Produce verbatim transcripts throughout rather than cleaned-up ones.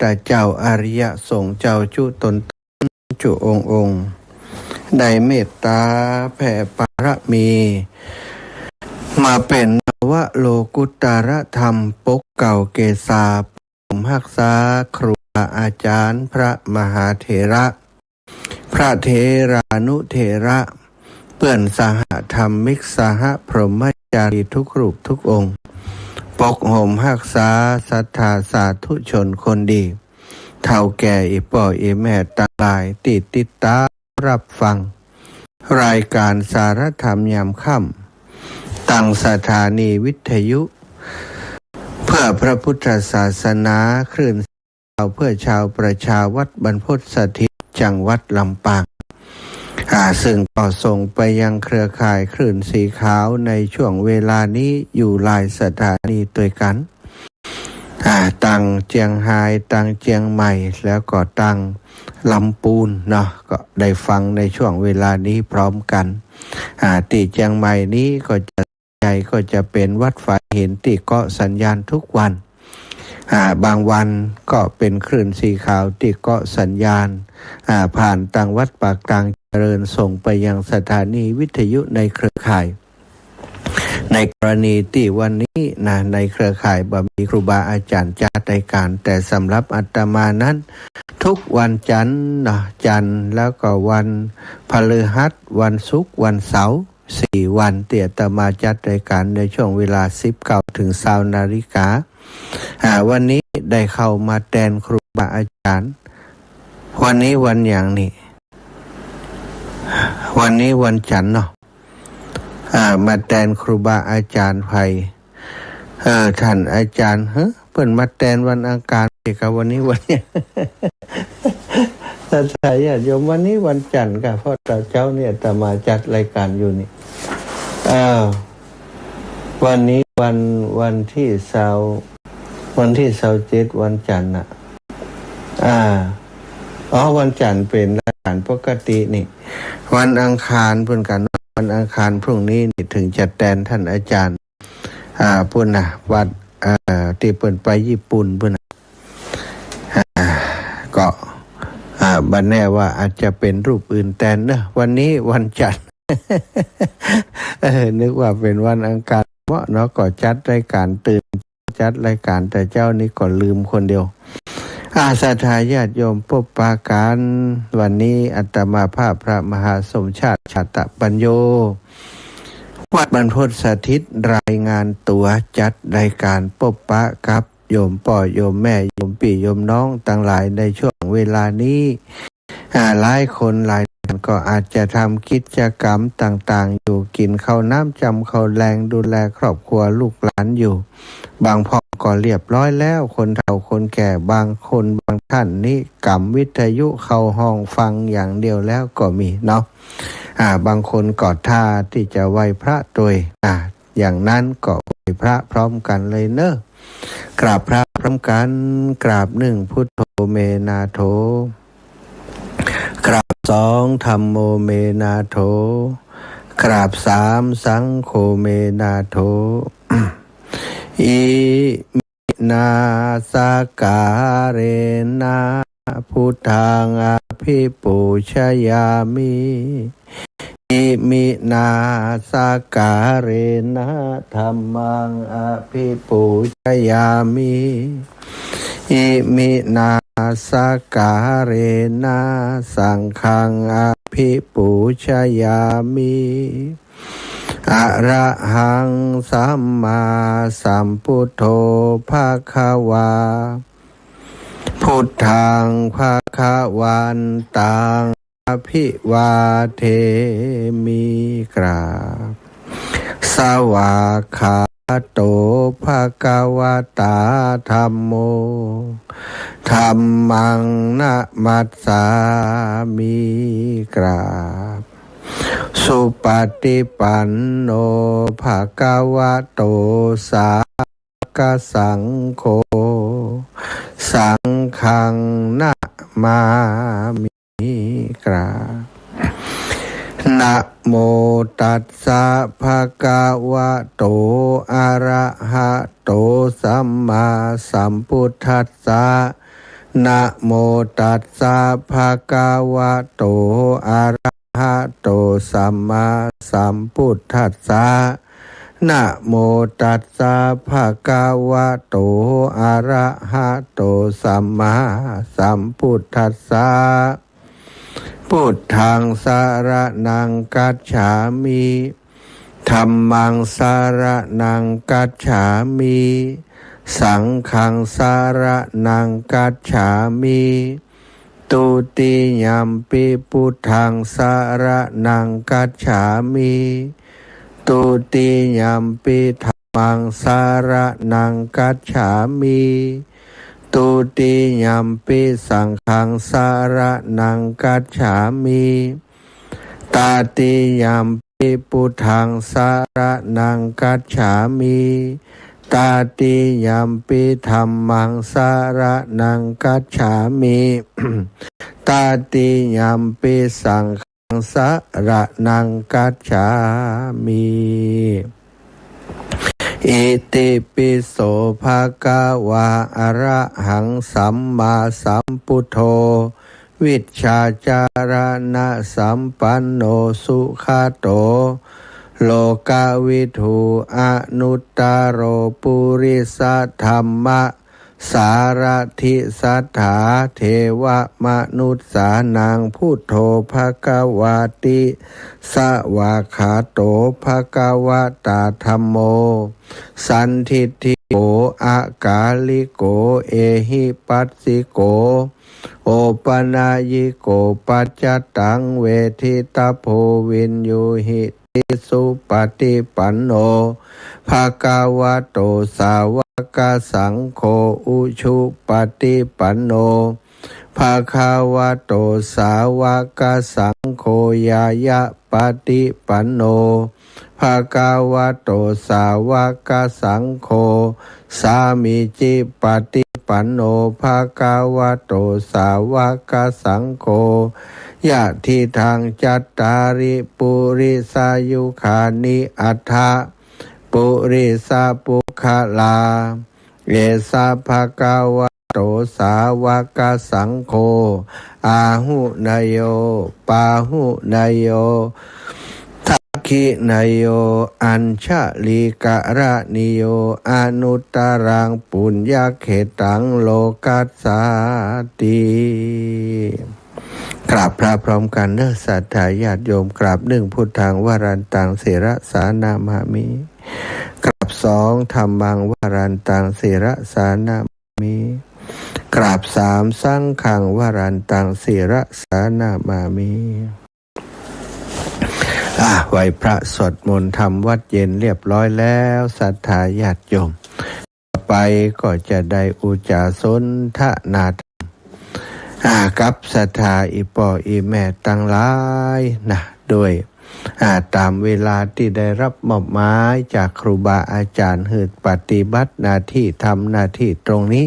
ตเจ้าอริยสงฆ์เจ้าจุ๊ตนจุ๊องค์องค์ ได้เมตต๋าแผ่ปารมี มาเป๋นนวโลกุตตรธรรมปกเกล้าเกษา ปกห่มฮักษาครูบาอาจ๋ารย์พระมหาเถระ พระเถรานุเถระ เปื้อนสหธรรมิก สหพรหมจารีทุกรูปทุกองค์ ปกห่มฮักษาศรัทธาสาธุชนคนดี เฒ่าแก่อี่ป้ออี่แม่ตังหลายตี้ติดต๋ามรับฟัง รายก๋านสารธรรมยามค่ำ ตังสถานีวิทยุ เพื่อพระพุทธศาสนา คลื่นข่าวเพื่อชาวประชา วัดบรรพตสถิต จังหวัดลำปาง อ่า ซึ่งก็ส่งไปยังเครือข่ายคลื่นสีขาวในช่วงเวลานี้อยู่หลายสถานีตวยกั๋น อ่า ตังเจียงฮาย ตังเจียงใหม่ แล้วก็ตังลำปูนเนาะ ก็ได้ฟังในช่วงเวลานี้พร้อมกั๋น อ่า ตี้เจียงใหม่นี้ก็จะ ใหญ่ก็จะเป๋นวัดฝายหินตี้เกาะสัญญาณทุกวัน อ่า บางวันก็เป๋นคลื่นสีขาวตี้เกาะสัญญาณ อ่า ผ่านตังวัดปากตางเจริญ ส่งไปยังสถานีวิทยุในเครือข่าย ในกรณีตี้วันนี้นะ ในเครือข่ายบ่มีครูบาอาจ๋ารย์จัดรายก๋าน แต่สำหรับอาตมานั้น ทุกวันจันทร์เนาะ จันทร์ แล้วก็วันพฤหัส วันศุกร์ วันเสาร์ สี่วันตี้อาตมาจัดรายก๋านในช่วงเวลาสิบเก้าถึงซาวนาฬิกา อ่า วันนี้ได้เข้ามาแตนครูบาอาจ๋ารย์ วันนี้วันหยังนี่ วันนี้วันจันทร์เนาะ อ่า มาแตนครูบาอาจ๋ารย์ไผ เออ ท่านอาจ๋ารย์ เฮ้อ เปิ้นมาแตนวันอังคาร เอกะ วันนี้วัน ศรัทธาญาติโยม วันนี้วันจันทร์ก่ะ เพราะต๋อนเจ๊านี่อาตมาจัดรายก๋านอยู่นี่ เออ วันนี้วัน วันตี้ซาว วันตี้ซาวเจ็ด วันจันทร์น่ะ อ่า อ๋อ วันจันทร์เป๋นรายก๋านปกตินี่ วันอังคารเปิ้นกั๋น วันอังคารพรุ่งนี้นี่เถิงจะแตนท่านอาจ๋ารย์ อ่า ปู้นน่ะ วัด เอ่อ ตี้เปิ้นไปญี่ปุ่นปู้นน่ะ อ่า ก็ อ่า บ่แน่ว่าอาจจะเป๋นรูปอื่นแตนเนาะ วันนี้วันจันทร์ เออ นึกว่าเป๋นวันอังคารเนาะ ก็จัดรายก๋านตื่น จัดรายก๋านต๋อนเจ๊านี่ก็ลืมคนเดียว อ่า ศรัทธาญาติโยม ปบปะกั๋น วันนี้อาตมาภาพพระมหาสมชาติ ชาตปัญโญ วัดบรรพตสถิต รายงานตั๋ว จัดรายก๋านปบปะกับโยมป้อโยมแม่ โยมปี้โยมน้องตังหลายในช่วงเวลานี้ อ่า หลายคนหลายท่านก็อาจจะทำกิจกรรมต่างๆ อยู่ กิ๋นข้าวน้ำจ๋ำข้าวแลง ดูแลครอบครัวลูกหลานอยู่ บางพ่อก็เรียบร้อยแล้ว คนเฒ่าคนแก่ บางคนบางท่านนี่ก๋ำวิทยุเข้าห้องฟังอย่างเดียวแล้วก็มีเนาะ อ่า บางคนก็ท่าตี้จะไหว้พระตวย อ่า อย่างนั้นก็ไหว้พระพร้อมกั๋นเลยเนาะ กราบพระพร้อมกั๋น กราบหนึ่ง พุทโธ เม นาโถ กราบสอง ธัมโม เม นาโถ กราบสาม สังโฆ เม นาโถ อิมินา สกการะนะ พุทธัง อภิปูชยามิ อิมินา สกการะนะ ธัมมัง อภิปูชยามิ อิมินา สกการะนะ สังฆัง อภิปูชยามิ อะระหัง สัมมาสัมพุทโธ ภะคะวา พุทธัง ภะคะวันตัง อะภิวาเทมิ กราบ สวากขาโต ภะคะวะตา ธัมโม ธัมมัง นะมัสสามิ กราบ สุปะฏิปันโน ภะคะวะโต สา กะสังโฆ สังฆัง นะมามิ กราบ นะโมตัสสะ ภะคะวะโต อะระหะโต สัมมาสัมพุทธัสสะ นะโมตัสสะ ภะคะวะโต อะระหะโต สัมมาสัมพุทธัสสะ นะโมตัสสะ ภะคะวะโต อะระหะโต สัมมาสัมพุทธัสสะ พุทธัง สรณัง คัจฉามิ ธัมมัง สรณัง คัจฉามิ สังฆัง สรณัง คัจฉามิ ทุติยัมปิ พุทธัง สรณัง คัจฉามิ ทุติยัมปิ ธัมมัง สรณัง คัจฉามิ ทุติยัมปิ สังฆัง สรณัง คัจฉามิ ตติยัมปิ พุทธัง สรณัง คัจฉามิ ตติยัมปิ ธัมมัง สรณัง คัจฉามิ ตติยัมปิ สังฆัง สรณัง คัจฉามิ อิติปิโส ภะคะวา อะระหัง สัมมาสัมพุทโธ วิชชาจารณะสัมปันโน สุขะโต โลกะวิทู อนุตตะโร ปุริสะธัมมะ สารถิ สัตถา เทวะมนุสสานัง พุทโธ ภะคะวาติ สวากขาโต ภะคะวะตา ธัมโม สันทิฏฐิโก อะกาลิโก เอหิปัสสิโก โอปะนะยิโก ปัจจตัง เวทิตะโพ วินยูหิติ สุปะฏิปันโน ภะคะวะโต สาวะกะสังโฆ อุชุปะฏิปันโน ภะคะวะโต สาวะกะสังโฆ ญาญะปะฏิปันโน ภะคะวะโต สาวะกะสังโฆ สามีจิปะฏิปันโน ภะคะวะโต สาวะกะสังโฆ ยะทิทัง จัตตาริ ปุริสายุคานิ อัฏฐะ ปุริสะปุคคลา เอสะ ภะคะวะโต สาวะกะสังโฆ อาหุเนโย ปาหุเนโย ทักขิเนโย อัญชลีกะระณีโย อนุตตะรัง ปุญญะเขตัง โลกัสสาติ กราบพระพร้อมกั๋นเนาะ ศรัทธาญาติโยม กราบหนึ่ง พุทธัง วรันตัง ศิรสานะมามิ กราบสอง ธัมมัง วรันตัง ศิรสานะมามิ กราบสาม สังฆัง วรันตัง ศิรสานะมามิ อ่ะ ไหว้พระสวดมนต์ทำวัตรเย็นเรียบร้อยแล้ว ศรัทธาญาติโยม ต่อไปก็จะได้อุจจาสนทนาธรรม อ่า กับศรัทธาอี่ป้ออี่แม่ตังหลายนะ โดย อ่า ต๋ามเวลาตี้ได้ฮับมอบหมายจากครูบาอาจ๋ารย์หื้อปฏิบัติหน้าตี้ ทำหน้าตี้ตรงนี้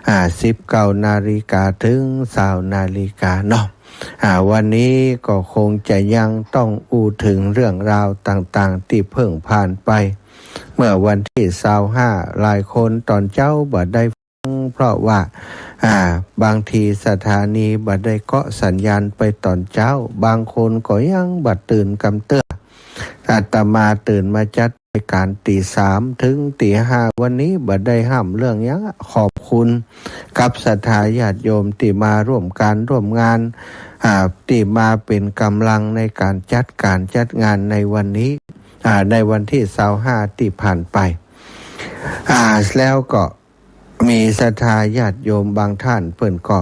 อ่า สิบเก้านาฬิกาเถิงซาวนาฬิกาเนาะ อ่า วันนี้ก็คงจะยังต้องอู้เถิงเรื่องราวต่างๆ ตี้เพิ่งผ่านไป เมื่อวันตี้ซาวห้า หลายคนต๋อนเจ๊าบ่ได้ฟัง เพราะว่า อ่า บางทีสถานีบ่ได้เกาะสัญญาณไปต๋อนเจ๊า บางคนก็ยังบ่ตื่นกำเตื้อ อาตมาตื่นมาจัดรายก๋านตี๋สามเถิงตี๋ห้า วันนี้บ่ได้ห้ามเรื่องหยัง ขอบคุณกับศรัทธาญาติโยมตี้มาร่วมก๋านร่วมงาน อ่า ตี้มาเป๋นก๋ำลังในก๋านจัดก๋านจัดงานในวันนี้ อ่า ในวันตี้ซาวห้าตี้ผ่านไป อ่า แล้วก็มีศรัทธาญาติโยมบางท่านเปิ้นก็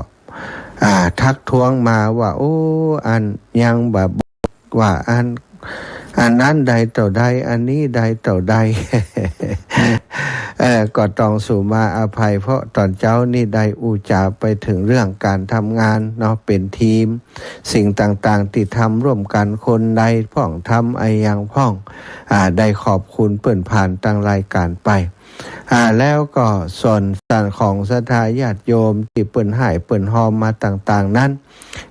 อ่า ทักท้วงมาว่า โอ้ อันยังบ่บอกว่าอัน อันนั้นได้เต้าใด อันนี้ได้เต้าใด เอ่อ ก็ต้องสูมาอภัย เพราะต๋อนเจ๊านี้ได้อู้จ๋าไปเถิงเรื่องก๋านทำงานเนาะ เป๋นทีม สิ่งต่างๆ ตี้ทำร่วมกั๋น คนใดพ่อง ทำอะหยังพ่อง อ่า ได้ขอบคุณเปิ้นผ่านตางรายก๋านไป อ่า แล้วก็ส่วนของศรัทธาญาติโยมตี้เปิ้นฮ้ายเปิ้นฮอมมาต่างๆ นั้น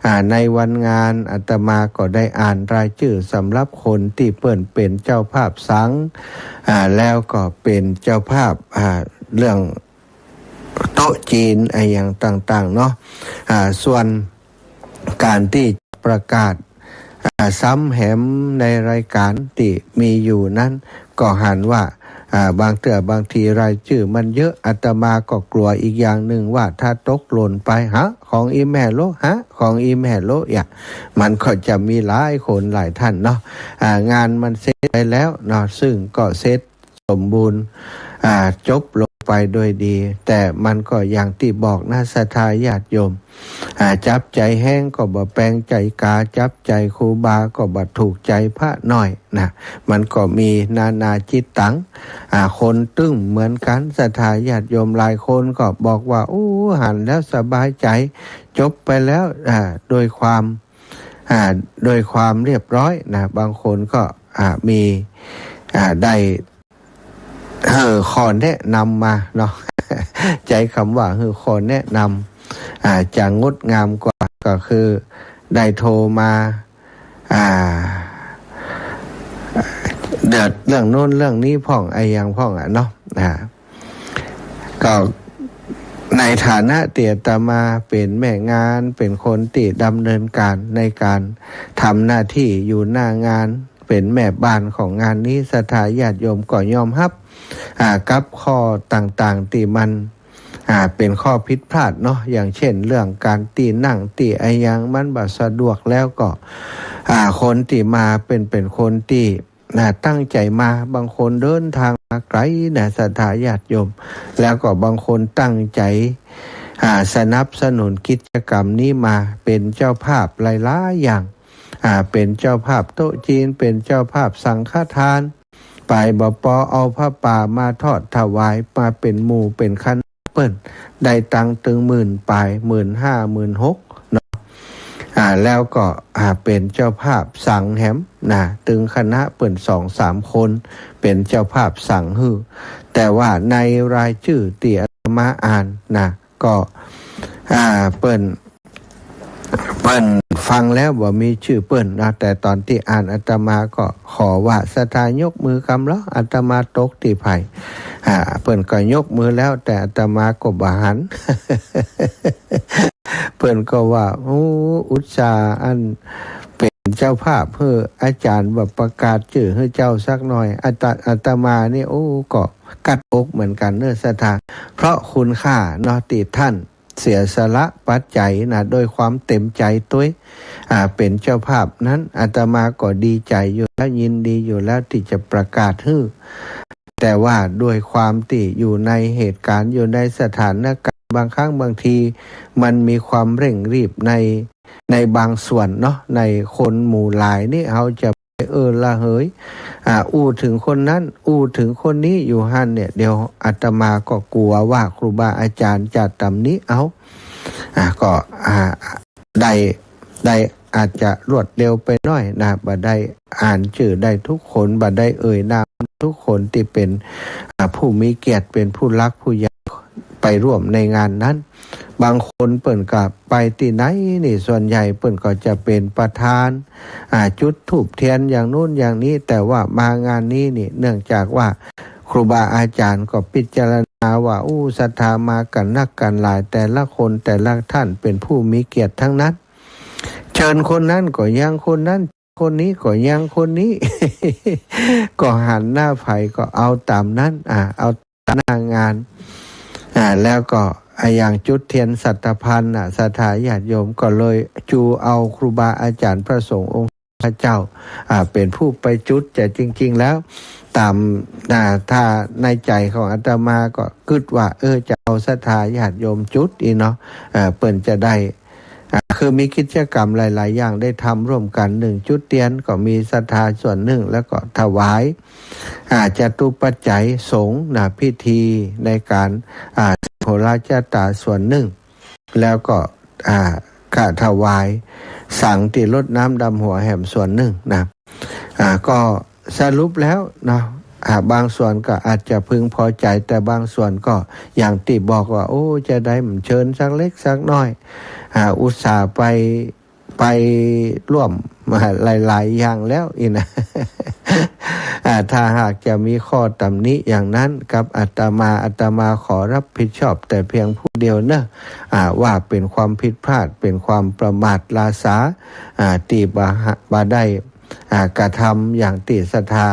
อ่า ในวันงานอาตมาก็ได้อ่านรายจื้อสำหรับคนตี้เปิ้นเป๋นเจ้าภาพสัง อ่า แล้วก็เป๋นเจ้าภาพ อ่า เรื่อง โต๊ะจีนอะหยังต่างๆ เนาะ อ่า ส่วนก๋านตี้ประกาศ อ่า ซ้ำแหมในรายก๋านตี้มีอยู่นั้น ก็หันว่า อ่า บางเตื้อบางทีรายจื้อมันเยอะ อาตมาก็กั๋วอีกอย่างนึ่งว่า ถ้าตกหล่นไป ฮะ ของอีแม่โละ ฮะ ของอีแม่โละ อย่าง มันก็จะมีหลายคนหลายท่านเนาะ อ่า งานมันเสร็จไปแล้วเนาะ ซึ่งก็เสร็จสมบูรณ์ อ่า จบลงไปโดยดี แต่มันก็อย่างตี้บอกนะ ศรัทธาญาติโยม อ่า จับใจ๋แฮงก็บ่แปงใจ๋กา จับใจ๋ครูบาก็บ่ถูกใจ๋พระน้อยนะ มันก็มีนานาจิตตัง อ่า คนตึงเหมือนกั๋น ศรัทธาญาติโยมหลายคนก็บอกว่า อู้ หันแล้วสบายใจ๋ จบไปแล้ว อ่า โดยความ อ่า โดยความเรียบร้อยนะ บางคนก็ อ่า มี อ่า ได้ เออ ข้อแนะนำมาเนาะ ใจ๊กำว่า เออ ข้อแนะนำ อ่า จะงดงามกว่า ก็คือได้โทรมา อ่า เดือดเรื่องโน้นเรื่องนี้พ่อง อะหยังพ่องอะเนาะ อ่า ก็ในฐานะตี้อาตมาเป๋นแม่งาน เป๋นคนตี้ดำเนินก๋านในก๋านทำหน้าตี้อยู่หน้างาน เป๋นแม่บ้านของงานนี้ ศรัทธาญาติโยมก็ยอมฮับ อ่า กับข้อต่างๆ ตี้มัน อ่า เป๋นข้อผิดพลาดเนาะ อย่างเช่น เรื่องก๋านตี้นั่งตี้อะหยังมันบ่สะดวก แล้วก็ อ่า คนตี้มาเป๋น เป๋นคนตี้ นะ ตั้งใจ๋มา บางคนเดินตางมาไก๋นะ ศรัทธาญาติโยม แล้วก็บางคนตั้งใจ๋ อ่า สนับสนุนกิจกรรมนี้มา เป๋นเจ้าภาพหลายๆ อย่าง อ่า เป๋นเจ้าภาพโต๊ะจีน เป๋นเจ้าภาพสังฆทาน ไปบ่ปอเอาผ้าป่ามาทอดถวาย มาเป๋นหมู่เป๋นคณะเปิ้น ได้ตังค์ตึงหมื่นป๋าย หมื่นห้า หมื่นหก เนาะ อ่า แล้วก็ อ่า เป๋นเจ้าภาพสังแหมนะ ตึงคณะเปิ้นสองสามคน เป๋นเจ้าภาพสังหื้อ แต่ว่าในรายจื้อตี้อาตมาอ่านนะ ก็ อ่า เปิ้น เปิ้นฟังแล้วบ่มีจื้อเปิ้นนะ แต่ต๋อนตี้อ่านอาตมาก็ขอว่า ศรัทธายกมือกำลอ อาตมาตกตี้ใผ อ่า เปิ้นก็ยกมือแล้ว แต่อาตมาก็บ่หัน เปิ้นก็ว่า โอ้ อุตส่าห์อันเป๋นเจ้าภาพหื้ออาจ๋ารย์ บ่ประกาศจื้อหื้อเจ้าสักหน่อย อาต อาตมานี่ โอ้ ก็กัดอกเหมือนกั๋นเนาะ ศรัทธา เพราะคุณค่าเนาะ ตี้ท่านเสียสละปัจจัยนะ โดยความเต็มใจ๋ตวย อ่า เป๋นเจ้าภาพนั้น อาตมาก็ดีใจ๋อยู่แล้ว ยินดีอยู่แล้วตี้จะประกาศหื้อ แต่ว่าด้วยความตี้อยู่ในเหตุก๋ารณ์ อยู่ในสถานก๋ารณ์ บางครั้งบางทีมันมีความเร่งรีบใน ในบางส่วนเนาะ ในคนหมู่หลายนี่ เฮาจะไปเออละเหย อ่า อู้เถิงคนนั้น อู้เถิงคนนี้อยู่หั้นเนี่ย เดี๋ยวอาตมาก็กั๋วว่าครูบาอาจ๋ารย์จะตำหนิเอา อ่า ก็ อ่า ได้ ได้อาจจะรวดเร็วไปหน้อยนะ บ่ได้อ่านจื้อได้ทุกคน บ่ได้เอ่ยนามทุกคนตี้เป๋น อ่า ผู้มีเกียรติ เป๋นผู้หลักผู้ใหญ่ไปร่วมในงานนั้น บางคนเปิ้นก็ไปตี้ไหนนี่ ส่วนใหญ่เปิ้นก็จะเป๋นประธาน อ่า จุดธูปเตียนอย่างโน้นอย่างนี้ แต่ว่ามางานนี้นี่ เนื่องจากว่าครูบาอาจ๋ารย์ก็พิจารณาว่า อู้ ศรัทธามากั๋นนักกั๋นหลาย แต่ละคนแต่ละท่านเป๋นผู้มีเกียรติทั้งนั้น เจิญคนนั้นก็ยังคนนั้น คนนี้ก็ยังคนนี้ ก็หันหน้าใผก็เอาต๋ามนั้น อ่า เอาหน้างาน อ่า แล้วก็อะหยังจุดเตียนสัตตะพานน่ะ ศรัทธาญาติโยมก็เลยจูเอาครูบาอาจ๋ารย์พระสงฆ์องค์พระเจ้า อ่า เป๋นผู้ไปจุด แต่จริงๆ แล้ว ต๋าม อ่า ถ้าในใจ๋ของอาตมาก็กึ๊ดว่า เออ จะเอาศรัทธาญาติโยมจุดอี้เนาะ เอ่อ เปิ้นจะได้ อ่า คือมีกิจกรรมหลายๆ อย่างได้ทำร่วมกั๋น นึ่งจุดเตียนก็มีศรัทธาส่วนนึ่ง แล้วก็ถวาย อ่า จตุปัจจัยสงฆ์นะ พิธีในก๋าน อ่า โหราจาตาส่วนนึ่ง แล้วก็ อ่า กาถวายสังฆ์ตี้รดน้ำดำหัวแหมส่วนนึ่งนะ อ่า ก็สรุปแล้วเนาะ อ่า บางส่วนก็อาจจะพึงพอใจ๋ แต่บางส่วนก็อย่างตี้บอกว่า โอ้ จะได้เจิญสักเล็กสักน้อย อ่า อุตส่าห์ไป ไปร่วม มาหลายๆ อย่างแล้วอี้นะ อ่า ถ้าหากจะมีข้อตำหนิอย่างนั้นกับอาตมา อาตมาขอรับผิดชอบแต่เพียงผู้เดียวเนอะ อ่า ว่าเป๋นความผิดพลาด เป๋นความประมาทลาสา อ่า ตี้บ่าหะ บ่ได้ อ่า กระทำอย่างตี้ศรัทธา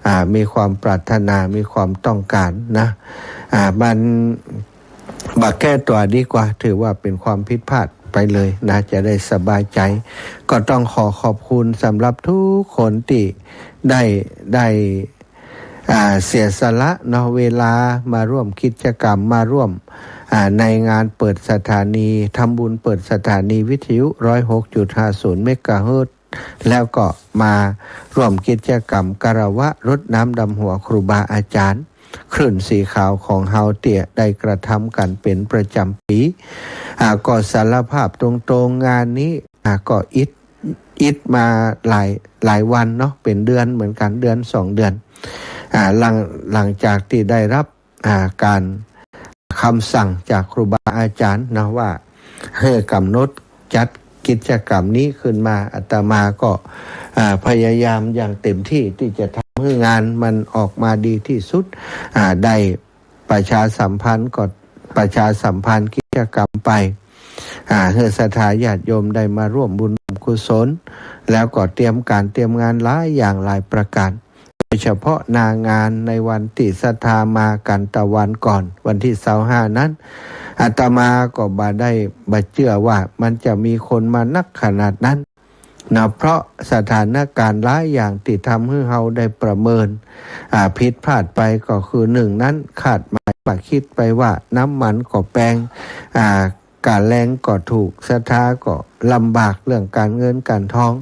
อ่า มีความปรารถนา มีความต้องการนะ อ่า มัน บ่าแก้ตั๋วดีกว่า ถือว่าเป๋นความผิดพลาดไปเลยนะ จะได้สบายใจ๋ ก็ต้องขอขอบคุณสำหรับทุกคนตี้ได้ ได้ อ่า เสียสละเนาะ เวลามาร่วมกิจกรรม มาร่วม อ่า ในงานเปิดสถานี ทำบุญเปิดสถานีวิทยุ ร้อยหกจุดห้าศูนย์ เมกะเฮิรตซ์ แล้วก็มาร่วมกิจกรรมคารวะรดน้ำดำหัวครูบาอาจ๋ารย์ คลื่นสีขาวของเฮาตี้ได้กระทำกั๋นเป๋นประจ๋ำปี๋ อ่า ก็สารภาพตรงๆ งานนี้ อ่า ก็อิด อิดมาหลาย หลายวันเนาะ เป๋นเดือนเหมือนกั๋น เดือนสองเดือน อ่า หลัง หลังจากตี้ได้รับ อ่า ก๋านกำสั่งจากครูบาอาจ๋ารย์เนาะ ว่าหื้อกำหนดจัดกิจกรรมนี้ขึ้นมา อาตมาก็ อ่า พยายามอย่างเต็มตี้ตี้จะทำหื้องานมันออกมาดีตี้สุด อ่า ได้ประชาสัมพันธ์ก็ประชาสัมพันธ์กิจกรรมไป อ่า หื้อศรัทธาญาติโยมได้มาร่วมบุญร่วมกุศล แล้วก็เตรียมก๋านเตรียมงานหลายอย่างหลายประก๋าน โดยเฉพาะหน้างานในวันตี้ศรัทธามากั๋นตะวันก่อน วันตี้ซาวห้านั้น อาตมาก็บ่ได้ บ่เจื้อว่ามันจะมีคนมานักขนาดนั้นเนาะ เพราะสถานก๋ารณ์หลายอย่างตี้ทำหื้อเฮาได้ประเมิน อ่า ผิดพลาดไปก็คือ นึ่ง นั้น คาดหมายบ่าคิดไปว่าน้ำมันก็แปง อ่า ก๋าแรงก็ถูก ศรัทธาก็ลำบากเรื่องก๋านเงินก๋านทอง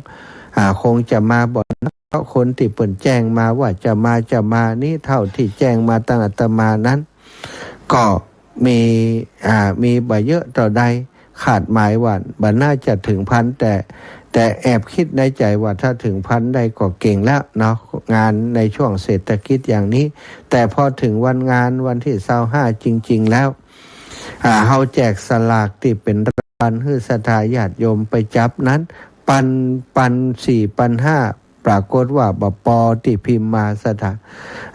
อ่า คงจะมาบ่นัก เพราะคนตี้เปิ้นแจ้งมาว่าจะมา จะมานี้ เต้าตี้แจ้งมาตังอาตมานั้น ก็มี อ่า มีบ่เยอะเต้าใด คาดหมายว่าบ่น่าจะเถิงพัน แต่ แต่แอบกึ๊ดในใจ๋ว่าถ้าเถิงพันได้ก็เก่งแล้วเนาะ งานในช่วงเศรษฐกิจอย่างนี้ แต่พอเถิงวันงานวันตี้ซาวห้าจริงๆ แล้ว อ่า เฮาแจกสลากตี้เป๋นรางวัลหื้อศรัทธาญาติโยมไปจับนั้น ปัน ปันสี่ ปันห้า ปรากฏว่าบ่ปอตี้พิมพ์มาศรัทธา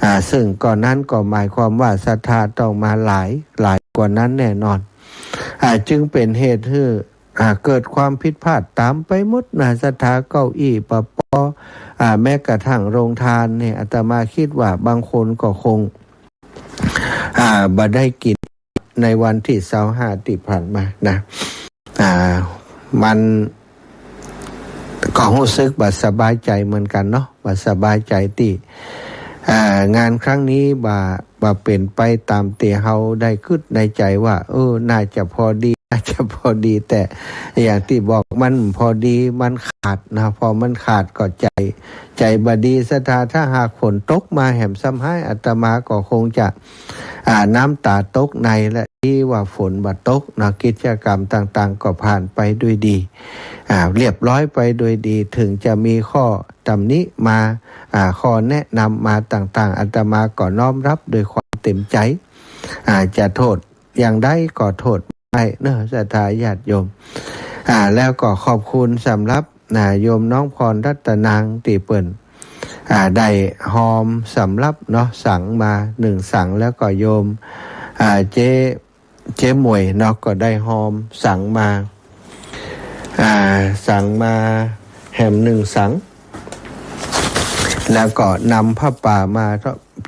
อ่า ซึ่งก็นั้นก็หมายความว่าศรัทธาต้องมาหลาย หลายกว่านั้นแน่นอน อ่า จึงเป๋นเหตุหื้อ อ่า เกิดความผิดพลาดต๋ามไปหมดนะ ศรัทธา เก้าอี้บ่ปอ อ่า แม้กระทั่งโรงทานนี่ อาตมาคิดว่าบางคนก็คง อ่า บ่ได้กิ๋น ในวันตี้ซาวห้าตี้ผ่านมานะ อ่า มันก็ฮู้สึกบ่สบายใจ๋เหมือนกั๋นเนาะ บ่สบายใจ๋ตี้ อ่า งานครั้งนี้บ่ บ่เป๋นไปต๋ามตี้เฮาได้กึ๊ดในใจ๋ว่า เออ น่าจะพอดี น่าจะพอดี แต่อย่างตี้บอกมันพอดี มันขาดนะ พอมันขาดก็ใจ๋ ใจ๋บ่ดีศรัทธา ถ้าหากฝนตกมาแหมซ้ำฮ้าย อาตมาก็คงจะ อ่า น้ำต๋าตกใน และดีว่าฝนบ่ตกเนาะ กิจกรรมต่างๆ ก็ผ่านไปด้วยดี อ่า เรียบร้อยไปด้วยดี เถิงจะมีข้อตำหนิมา อ่า ข้อแนะนำมาต่างๆ อาตมาก็น้อมรับด้วยความเต็มใจ๋ อ่า จะโต้ษอย่างใดก็โต้ษได้เนาะ ศรัทธาญาติโยม อ่า แล้วก็ขอบคุณสำหรับ อ่า โยมน้องพรรัตนางตี้เปิ้น อ่า ได้ฮอมสำรับเนาะ สังมานึ่งสัง แล้วก็โยม อ่า เจ๊ เจ๊หมวยเนาะ ก็ได้ฮอมสังมา อ่า สังมาแหมนึ่งสัง แล้วก็นำผ้าป่ามา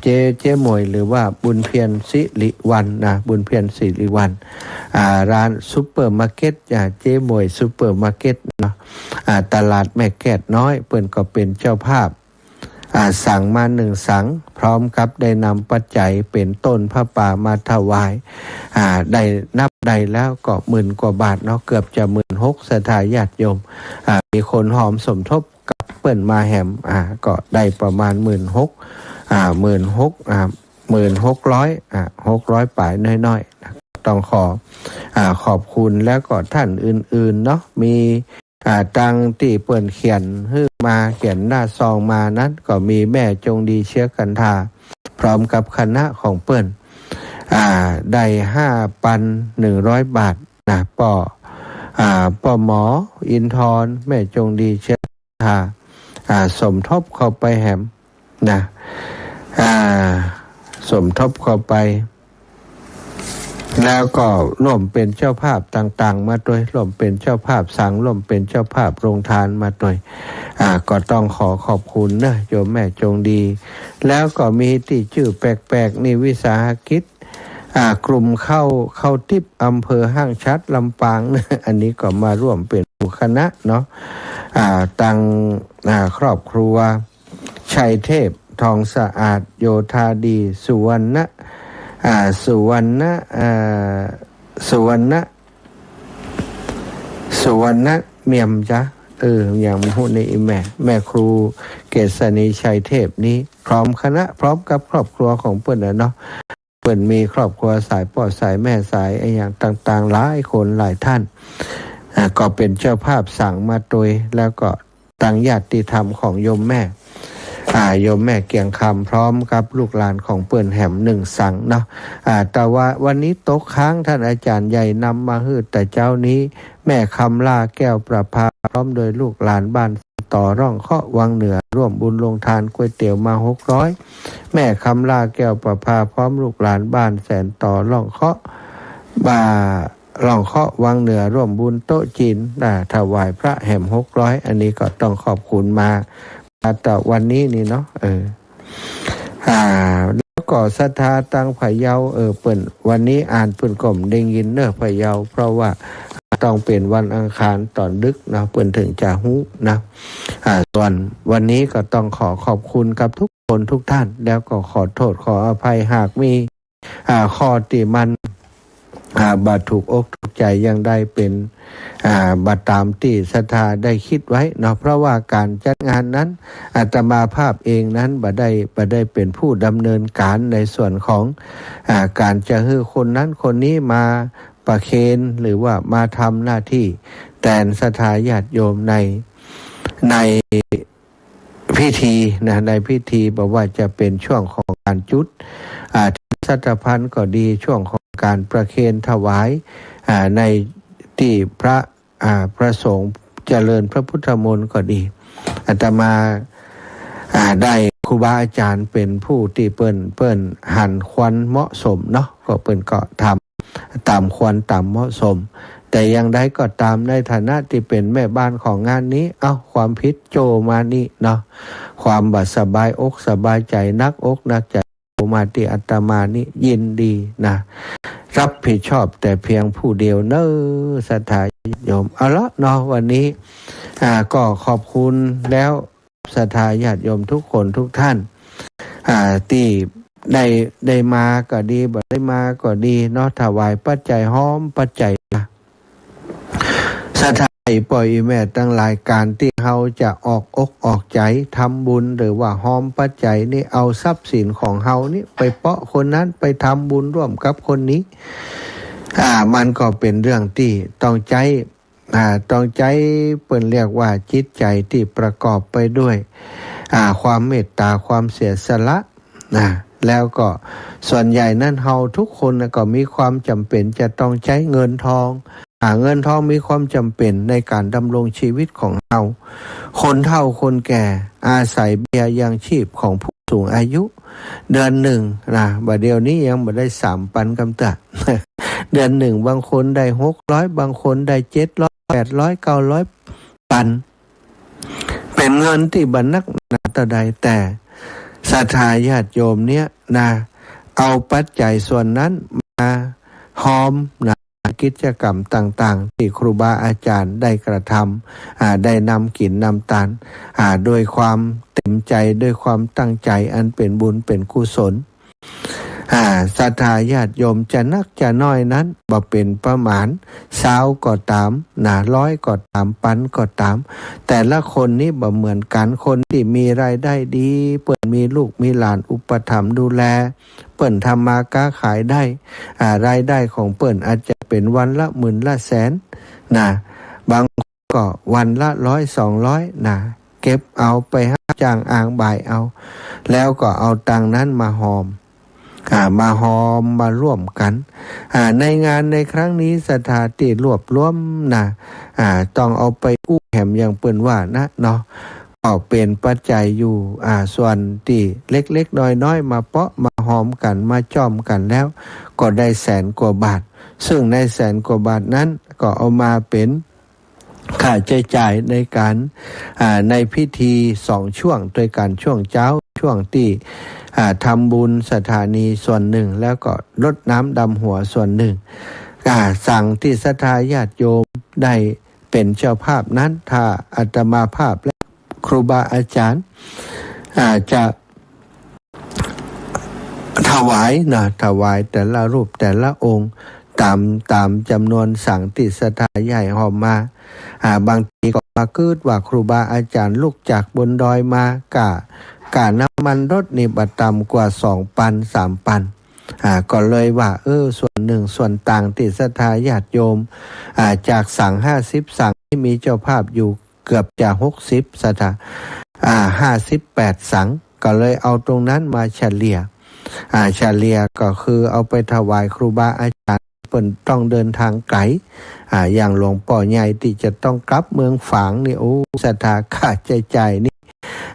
เจ๊ เจ๊หมวย หรือว่าบุญเพียรสิริวัลย์นะ บุญเพียรสิริวัลย์ อ่า ร้านซูเปอร์มาร์เก็ต อ่า เจ๊หมวยซูเปอร์มาร์เก็ตเนาะ อ่า ตลาดแม่แก้ดน้อย เปิ้นก็เป๋นเจ้าภาพ อ่า สังมานึ่งสัง พร้อมกับได้นำปัจจัยเป๋นต้นผ้าป่ามาถวาย อ่า ได้นับได้แล้วก็หมื่นกว่าบาทเนาะ เกือบจะหมื่นหก ศรัทธาญาติโยม อ่า มีคนฮอมสมทบกับเปิ้นมาแหม อ่า ก็ได้ประมาณหมื่นหก อ่า หมื่นหก อ่า หมื่นหกร้อย อ่า หกร้อยป๋ายน้อยๆ นะ ต้องขอ อ่า ขอบคุณ แล้วก็ท่านอื่นๆ เนาะ มี อ่า ตังตี้เปิ้นเขียนหื้อมา เขียนหน้าซองมานั้น ก็มีแม่จงดีเชื้อกันทา พร้อมกับคณะของเปิ้น อ่า ได้ห้าพันหนึ่งร้อยบาทนะ ป้อ อ่า ป้อหมออินทร แม่จงดีเชื้อ า อ่า สมทบเข้าไปแหมนะ อ่า สมทบเข้าไป แล้วก็ร่วมเป๋นเจ้าภาพต่างๆ มาตวย ร่วมเป๋นเจ้าภาพสัง ร่วมเป๋นเจ้าภาพโฮงตานมาตวย อ่า ก็ต้องขอขอบคุณเนอะ โยมแม่จงดี แล้วก็มีตี้จื้อแปลกๆ นี่ วิสาหกิจ อ่า กลุ่มข้าว ข้าวติ๊บ อำเภอห้างฉัตร ลำปาง อันนี้ก็มาร่วมเป๋นหมู่คณะเนาะ อ่า ตัง อ่า ครอบครัว ชัยเทพ ทองสะอาด โยธาดี สุวรรณะ อ่า สุวรรณะ อ่า สุวรรณะ สุวรรณะเมียมจ๊ะ เออ ยังบ่ฮู้ในอีแม่ แม่ครูเกษณี ชัยเทพนี้ พร้อมคณะ พร้อมกับครอบครัวของเปิ้นน่ะเนาะ เปิ้นมีครอบครัวสายป้อสายแม่สายอะหยังต่างๆ หลายคนหลายท่าน อ่า ก็เป๋นเจ้าภาพสังมาตวย แล้วก็ตังญาติธรรมของโยมแม่ อ่า โยมแม่เกียงคำ พร้อมกับลูกหลานของเปิ้นแหมนึ่งสังเนาะ อ่า แต่ว่าวันนี้ตกค้าง ต้านอาจ๋ารย์ใหญ่นำมาหื้อแต่เจ๊านี้ แม่คำล่า แก้วประภา พร้อมโดยลูกหลานบ้านต่อร่องเคาะวังเหนือ ร่วมบุญโฮงตานก๋วยเตี๋ยวมาหกร้อย แม่คำล่า แก้วประภา พร้อมลูกหลานบ้านแสนต่อร่องเคาะ บ่า ร่องเคาะวังเหนือ ร่วมบุญโต๊ะจีน อ่า ถวายพระแหมหกร้อย อันนี้ก็ต้องขอบคุณมา มาแต่วันนี้นี่เนาะ เออ อ่า แล้วก็ศรัทธาตังพะเยา เออ เปิ้น วันนี้อ่านเปิ้นก็บ่ได้ยินเนอะ พะเยา เพราะว่าต้องเป๋นวันอังคารต๋อนดึกเนาะ เปิ้นถึงจะฮู้นะ อ่า ส่วนวันนี้ก็ต้องขอขอบคุณกับทุกคนทุกท่าน แล้วก็ขอโทษขออภัยหากมี อ่า ข้อตี้มัน อ่า บ่ถูกอกถูกใจ๋ ยังได้เป๋น อ่า บ่ต๋ามตี้ศรัทธาได้กึ๊ดไว้เนาะ เพราะว่าก๋านจัดงานนั้น อาตมาภาพเองนั้นบ่ได้ บ่ได้เป๋นผู้ดำเนินก๋านในส่วนของ อ่า ก๋านจะหื้อคนนั้นคนนี้มาประเคนหรือว่ามาทำหน้าตี้แตนศรัทธาญาติโยมใน ใน พิธีนะ ในพิธี บ่ว่าจะเป๋นช่วงของก๋านจุด อ่า สัตตะภัณฑ์ก็ดี ช่วงของก๋านประเคนถวาย อ่า ในตี้พระ อ่า พระสงฆ์เจริญพระพุทธมนต์ก็ดี อาตมา อ่า ได้ครูบาอาจ๋ารย์เป๋นผู้ตี้เปิ้น เปิ้นหันควรเหมาะสมเนาะ ก็เปิ้นก็ทำ ต๋ามควรต๋ามเหมาะสม แต่อย่างใดก็ต๋าม ในฐานะตี้เป๋นแม่บ้านของงานนี้ เอ้า ความผิดโจ้มานี่เนาะ ความบ่สบายอกสบายใจ๋ หนักอกหนักใจ๋ โจ้มาตี้อาตมานี่ ยินดีนะ รับผิดชอบแต่เพียงผู้เดียวเน้อ ศรัทธาญาติโยม เอาละเนาะ วันนี้ อ่า ก็ขอบคุณแล้ว ศรัทธาญาติโยมทุกคนทุกท่าน อ่า ตี้ได้ ได้มาก็ดี บ่ได้มาก็ดีเนาะ ถวายปัจจัย ฮอมปัจจัยมา ศรัทธาป้ออีแม่ตังหลาย ก๋านตี้เฮาจะออกอกออกใจ๋ทำบุญ หรือว่าฮอมปัจจัยนี่ เอาทรัพย์สินของเฮานี่ไปเปาะคนนั้น ไปทำบุญร่วมกับคนนี้ อ่า มันก็เป๋นเรื่องตี้ต้องใจ๊ อ่า ต้องใจ๊ เปิ้นเรียกว่าจิตใจ๋ตี้ประกอบไปด้วย อ่า ความเมตต๋า ความเสียสละนะ แล้วก็ส่วนใหญ่นั้นเฮาทุกคนน่ะก็มีความจ๋ำเป๋นจะต้องใจ๊เงินทอง อ่า เงินทองมีความจ๋ำเป๋นในก๋านดำรงชีวิตของเฮา คนเฒ่าคนแก่อาศัยเบี้ยยังชีพของผู้สูงอายุ เดือนนึ่งนะ บ่าเดี่ยวนี้ยังบ่ได้สามปันกำเตื้อ เดือนนึ่งบางคนได้หกร้อย บางคนได้เจ็ดร้อย แปดร้อย เก้าร้อย ปัน เป๋นเงินตี้บ่นักหนาเต้าใด แต่ศรัทธาญาติโยมเนี่ยนะ เอาปัจจัยส่วนนั้นมาฮอมนะ กิจกรรมต่างๆ ตี้ครูบาอาจ๋ารย์ได้กระทำ อ่า ได้นำกิ๋นนำตาน อ่า ด้วยความเต๋มใจ๋ ด้วยความตั้งใจ๋อันเป๋นบุญเป๋นกุศล อ่า ศรัทธาญาติโยมจะนักจะน้อยนั้น บ่เป๋นประมาณ ซาวก็ต๋ามนะ ร้อยก็ต๋าม ปันก็ต๋าม แต่ละคนนี้บ่เหมือนกั๋น คนตี้มีรายได้ดี เปิ้นมีลูกมีหลานอุปถัมภ์ดูแล เปิ้นทำมาก๊าขายได้ อ่า รายได้ของเปิ้นอาจจะเป๋นวันละหมื่นละแสนนะ บางคนก็วันละร้อยสองร้อยนะ เก็บเอาไปฮับจ้างอ่างบ่ายเอา แล้วก็เอาตังค์นั้นมาฮอม อ่า มาฮอมมาร่วมกั๋น อ่า ในงานในครั้งนี้ศรัทธาตี้รวบรวมนะ อ่า ต้องเอาไปอู้แหมอย่างเปิ้นว่านะเนาะ ก็เป๋นปัจจัยอยู่ อ่า ส่วนตี้เล็กๆ น้อยๆ มาเปาะมาฮอมกั๋น มาจ้อมกั๋นแล้ว ก็ได้แสนกว่าบาท ซึ่งในแสนกว่าบาทนั้น ก็เอามาเป๋น ค่าใจ๊จ่ายในก๋าน อ่า ในพิธีสองช่วงตวยกั๋น ช่วงเจ๊า ช่วงตี้ อ่า ทำบุญศถานีส่วนนึ่ง แล้วก็รดน้ำดำหัวส่วนนึ่ง อ่า สังฆ์ตี้ศรัทธาญาติโยมได้เป๋นเจ้าภาพนั้น ถ้าอาตมาภาพและครูบาอาจ๋ารย์ อ่า จะ ถวายนะ ถวายแต่ละรูปแต่ละองค์ ต๋าม ต๋ามจ๋ำนวนสังฆ์ตี้ศรัทธาใหญ่ฮอมมา อ่า บางทีก็มากึ๊ดว่าครูบาอาจ๋ารย์ลุกจากบนดอยมา ก้า ก้าน้ำมันรถนี่บ่ต่ำกว่าสองปัน สามปัน อ่า ก็เลยว่า เออ ส่วนนึ่งส่วนต่างตี้ศรัทธาญาติโยม อ่า จากสังฆ์ห้าสิบสังฆ์นี่มีเจ้าภาพอยู่เกือบจะหกสิบศรัทธา อ่า ห้าสิบแปดสังฆ์ ก็เลยเอาตรงนั้นมาเฉลี่ย อ่า เฉลี่ยก็คือเอาไปถวายครูบาอาจ๋ารย์ เปิ้นต้องเดินทางไก๋ อ่า อย่างหลวงป้อใหญ่ตี้จะต้องกลับเมืองฝางนี่ โอ้ ศรัทธา ค่าใจ๊จ่ายนี่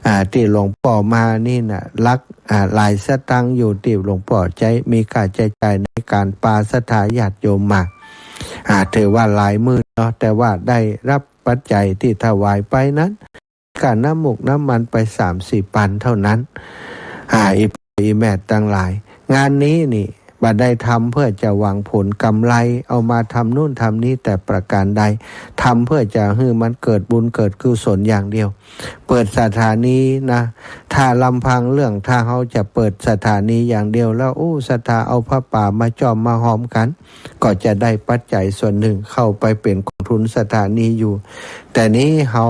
อ่า ตี้หลวงป้อมานี่นะ หลัก อ่า หลายสตางค์อยู่ ตี้หลวงป้อใจ๊ มีค่าใจ๊จ่ายในก๋านปาศรัทธาญาติโยมมา อ่า ถือว่าหลายหมื่นเนาะ แต่ว่าได้ฮับปัจจัยตี้ถวายไปนั้น ก้าน้ำหมกน้ำมันไปสามสี่ปันเท่านั้น อ่า อี่ป้ออี่แม่ตังหลาย งานนี้นี่บ่ได้ทำเปื้อจะหวังผลก๋ำไร เอามาทำโน้นทำนี้แต่ประก๋านใด ทำเปื้อจะหื้อมันเกิดบุญเกิดกุศลอย่างเดียว เปิดสถานีนะ ถ้าลำพังเรื่องถ้าเฮาจะเปิดสถานีอย่างเดียวแล้ว โอ้ ศรัทธาเอาผ้าป่ามาจ้อมมาฮอมกั๋น ก็จะได้ปัจจัยส่วนนึ่งเข้าไปเป๋นกองทุนสถานีอยู่ แต่นี้เฮา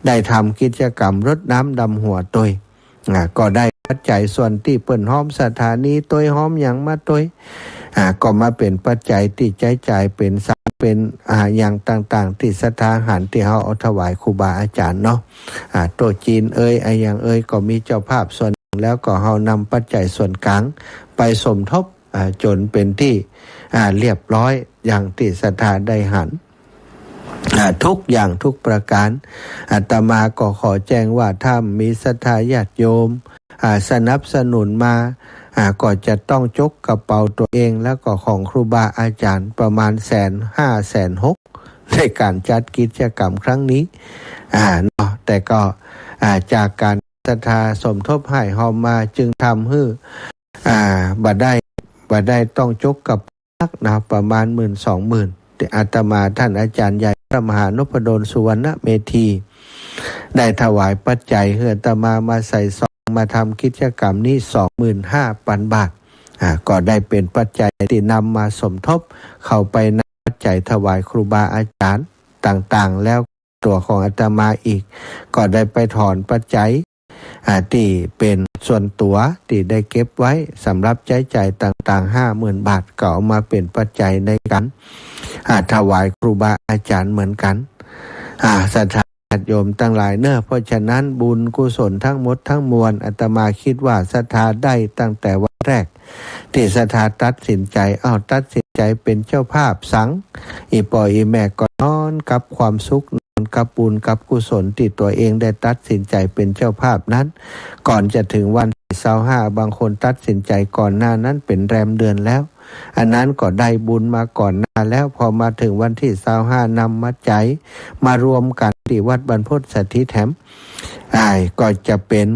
ได้ทำกิจก๋รรมรดน้ำดำหัวตวย อ่า ก็ได้ปัจจัยส่วนตี้เปิ้นฮอมสถานีตวย ฮอมหยังมาตวย อ่า ก็มาเป๋นปัจจัยตี้ใจ๊จ่ายเป๋นสังฆ์เป๋น อ่า อย่างต่างๆ ตี้ศรัทธาหารตี้เฮาเอาถวายครูบาอาจ๋ารย์เนาะ อ่า โต๊ะจีนเอย อะหยังเอย ก็มีเจ้าภาพส่วนนึ่ง แล้วก็เฮานำปัจจัยส่วนก๋างไปสมทบ อ่า จ๋นเป๋นตี้ อ่า เรียบร้อย อย่างตี้ศรัทธาได้หัน อ่า ทุกอย่างทุกประก๋าน อาตมาก็ขอแจ้งว่าถ้ามีศรัทธาญาติโยม อ่า สนับสนุนมา อ่า ก็จะต้องจกกระเป๋าตั๋วเอง แล้วก็ของครูบาอาจ๋ารย์ประมาณแสนห้า แสนหก ในก๋านจัดกิจก๋รรมครั้งนี้ อ่า เนาะ แต่ก็ อ่า จากก๋านศรัทธาสมทบหื้อฮอมมา จึงทำหื้อ อ่า บ่ได้ บ่ได้ต้องจกกระเป๋านักนะ ประมาณหมื่นสองหมื่น แต่อาตมาท่านอาจ๋ารย์ใหญ่พระมหานพดลสุวรรณเมธี ได้ถวายปัจจัยหื้ออาตมามาใส่ซอง มาทำกิจก๋รรมนี้สองหมื่นห้าปันบาท อ่า ก็ได้เป๋นปัจจัยตี้นำมาสมทบเข้าไปในปัจจัยถวายครูบาอาจ๋ารย์ต่างๆ แล้วตั๋วของอาตมาอีก ก็ได้ไปถอนปัจจัย อ่า ตี้เป๋นส่วนตั๋วตี้ได้เก็บไว้สำหรับใจ๊จ่ายต่างๆ ห้าหมื่นบาท ก็เอามาเป๋นปัจจัยในก๋าน อ่า ถวายครูบาอาจ๋ารย์เหมือนกั๋น อ่า ศรัทธาญาติโยมตังหลายเนาะ เพราะฉะนั้นบุญกุศลทั้งหมดทั้งมวล อาตมากึ๊ดว่าศรัทธาได้ตั้งแต่วันแรก ตี้ศรัทธาตัดสินใจ๋ เอ้า ตัดสินใจ๋เป๋นเจ้าภาพสังฆ์ อี่ป้ออี่แม่ก็นอนกับความสุข นอนกับบุญกับกุศลตี้ตั๋วเองได้ตัดสินใจ๋เป๋นเจ้าภาพนั้น ก่อนจะเถิงวันตี้ซาวห้า บางคนตัดสินใจ๋ก่อนหน้านั้นเป๋นแรมเดือนแล้ว อันนั้นก็ได้บุญมาก่อนหน้าแล้ว พอมาเถิงวันตี้ซาวห้า นำมาใจ๋ มารวมกั๋นตี้วัดบรรพตสถิตแหม อ่า ก็จะเป๋น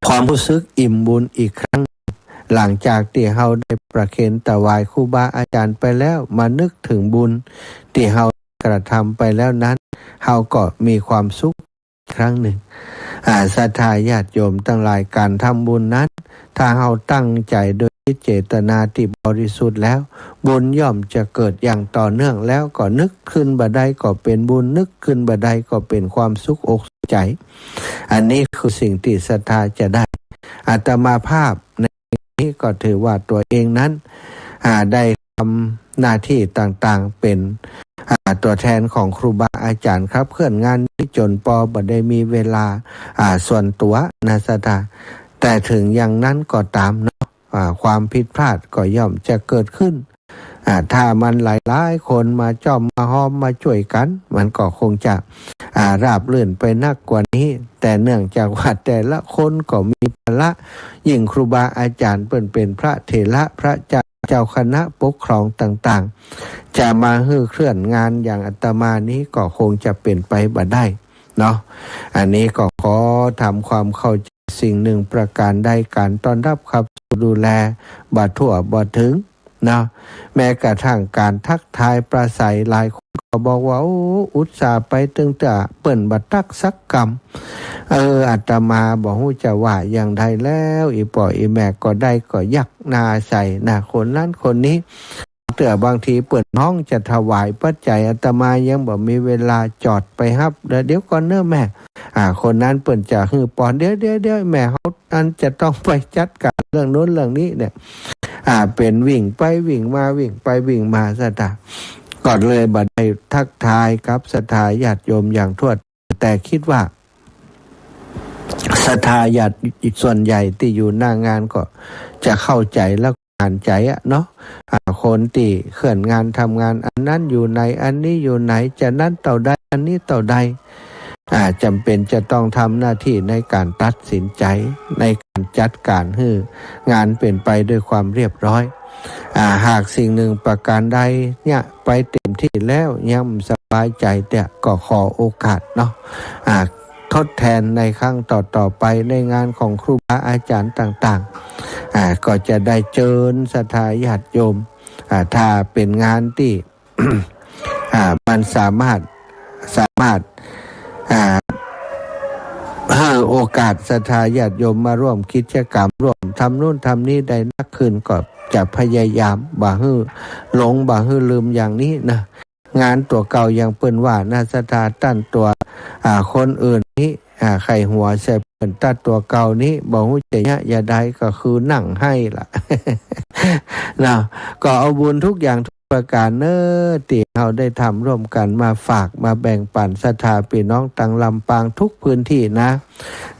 ความฮู้สึกอิ่มบุญอีกครั้ง หลังจากตี้เฮาได้ประเคนถวายครูบาอาจ๋ารย์ไปแล้ว มานึกเถิงบุญตี้เฮากระทำไปแล้วนั้น เฮาก็มีความสุขอีกครั้งนึ่ง อ่า ศรัทธาญาติโยมตังหลาย ก๋านทำบุญนั้น ถ้าเฮาตั้งใจ๋โดยจิตเจตนาตี้บริสุทธิ์แล้ว บุญย่อมจะเกิดอย่างต่อเนื่อง แล้วก็นึกขึ้นบ่าใดก็เป๋นบุญ นึกขึ้นบ่าใดก็เป๋นความสุขอกสุขใจ๋ อันนี้คือสิ่งตี้ศรัทธาจะได้ อาตมาภาพในนี้ก็ถือว่าตั๋วเองนั้น อ่า ได้ทำหน้าตี้ต่างๆ เป๋น อ่า ตั๋วแทนของครูบาอาจ๋ารย์ขับเคลื่อนงานนี้จ๋นปอบ่ได้มีเวลา อ่า ส่วนตั๋วนะศรัทธา แต่เถิงอย่างนั้นก็ต๋ามเนาะ อ่า ความผิดพลาดก็ย่อมจะเกิดขึ้น อ่า ถ้ามันหลายๆ คนมาจ้อมมาฮอมมาจ้วยกั๋น มันก็คงจะ อ่า ราบรื่นไปนักกว่านี้ แต่เนื่องจากว่าแต่ละคนก็มีภาระ ยิ่งครูบาอาจารย์เปิ้นเป๋นพระเถระ พระเจ้า เจ้าคณะปกครองต่างๆ จะมาหื้อเคลื่อนงานอย่างอาตมานี้ก็คงจะเป๋นไปบ่ได้เนาะ อันนี้ก็ขอทำความเข้าใจ สิ่งหนึ่งประการใด ก๋านต้อนฮับขับสู้ดูแลบ่ทั่วบ่เถิงเนาะ แม้กระทั่งก๋านทักทายปราศรัย หลายคนก็บอกว่า โอ้ อุตส่าห์ไปตึงเตื้อเปิ้นบ่ตักสักกำ เออ อาตมาบ่ฮู้จะว่าอย่างใดแล้ว อี่ป้ออี่แม่ก็ได้ก็ยักหน้าใส่นะ คนนั้นคนนี้ เตื้อบางทีเปิ้นฮ้องจะถวายปัจจัย อาตมายังบ่มีเวลาจอดไปฮับ เดี๋ยว เดี๋ยวก่อนเน้อแม่ อ่า คนนั้นเปิ้นจะหื้อปอน เดี๋ยว เดี๋ยว เดี๋ยว แม่เฮาอันจะต้องไปจัดก๋านเรื่องนู้นเรื่องนี้เนี่ย อ่า เป๋นวิ่งไปวิ่งมา วิ่งไปวิ่งมา ศรัทธา ก็เลยบ่ได้ทักทายกับศรัทธาญาติโยมอย่างทั่ว แต่กึ๊ดว่า ศรัทธาญาติส่วนใหญ่ตี้อยู่หน้างานก็จะเข้าใจ๋และหันใจ๋อะเนาะ อ่า คนตี้เคลื่อนงานทำงาน อันนั้นอยู่ไหน อันนี้อยู่ไหน จะนั้นเต้าใด อันนี้เต้าใด อ่า จ๋ำเป๋นจะต้องทำหน้าตี้ในก๋านตัดสินใจ๋ ในก๋านจัดก๋านหื้องานเป๋นไปด้วยความเรียบร้อย อ่า หากสิ่งหนึ่งประการใดเนี่ยไปเต็มตี้แล้วยังบ่สบายใจ๋เตื้อ ก็ขอโอกาสเนาะ อ่า ทดแทนในครั้งต่อๆ ไปในงานของครูบาอาจารย์ต่างๆ อ่า ก็จะได้เจิญศรัทธาญาติโยม อ่า ถ้าเป๋นงานตี้ อ่า มันสามารถ สามารถ อ่า หื้อโอกาสศรัทธาญาติโยมมาร่วมกิจกรรม ร่วมทำนู้นทำนี้ได้นักขึ้น ก็จะพยายามบ่หื้อหลง บ่หื้อลืมอย่างนี้นะ งานตั๋วเก่าอย่างเปิ้นว่านะ ศรัทธา ต้านตั๋ว อ่า คนอื่นนี้ อ่า ใค่หัวใส่เปิ้น ต้านตั๋วเก่านี้ บ่ฮู้จะเยียะอย่างใด ก็คือนั่งไห้ละ เนาะ ก็เอาบุญทุกอย่างทุกประก๋านเน้อ ตี้เฮาได้ทำร่วมกั๋นมาฝากมาแบ่งปั๋นศรัทธาปี้น้องตางลำปางทุกพื้นตี้นะ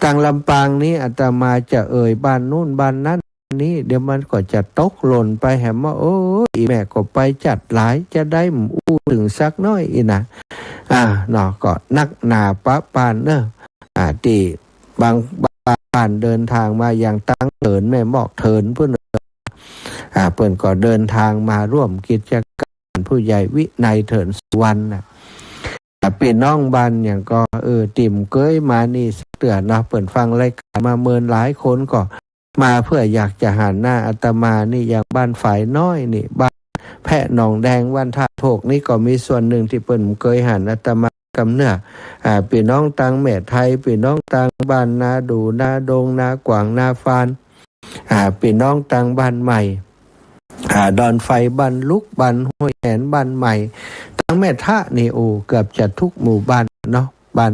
ตางลำปางนี้อาตมาจะเอ่ยบ้านนู้นบ้านนั้น นี้ เดี๋ยวมันก็จะตกหล่นไปแหมว่า โอ้ย อี่แม่ก็ไปจัดหลาย จะได้บ่อู้เถิงสักหน้อยอี้นะ อ่า เนาะ ก็นักหนาปะปานเน้อ อ่า ตี้บาง บางบ้านเดินทางมาอย่างตางเถิน แม่มอกเถินปู้น อ่า เปิ้นก็เดินทางมาร่วมกิจกรรม ผู้ใหญ่วินัยเถินสุวรรณน่ะ อ่า ปี้น้องบ้านหยังก็ เออ ตี้บ่เกยมานี่สักเตื้อเนาะ เปิ้นฟังรายก๋านมาเมินหลายคนก็ มาเปื้ออยากจะหันหน้าอาตมานี่ อย่างบ้านฝายน้อยนี่ บ้านแพะหนองแดง บ้านท่าโทกนี่ก็มีส่วนนึ่งตี้เปิ้นบ่เกยหันอาตมากำเนื้อ อ่า ปี้น้องตางแม่ไทย ปี้น้องตางบ้านนาดู่ นาดง นากวาง นาฟาน อ่า ปี้น้องตางบ้านใหม่ อ่า ดอนไฟ บ้านลุก บ้านห้วยแหน บ้านใหม่ ตางแม่ทะนี่ โอ้ เกือบจะทุกหมู่บ้านเนาะ บ้าน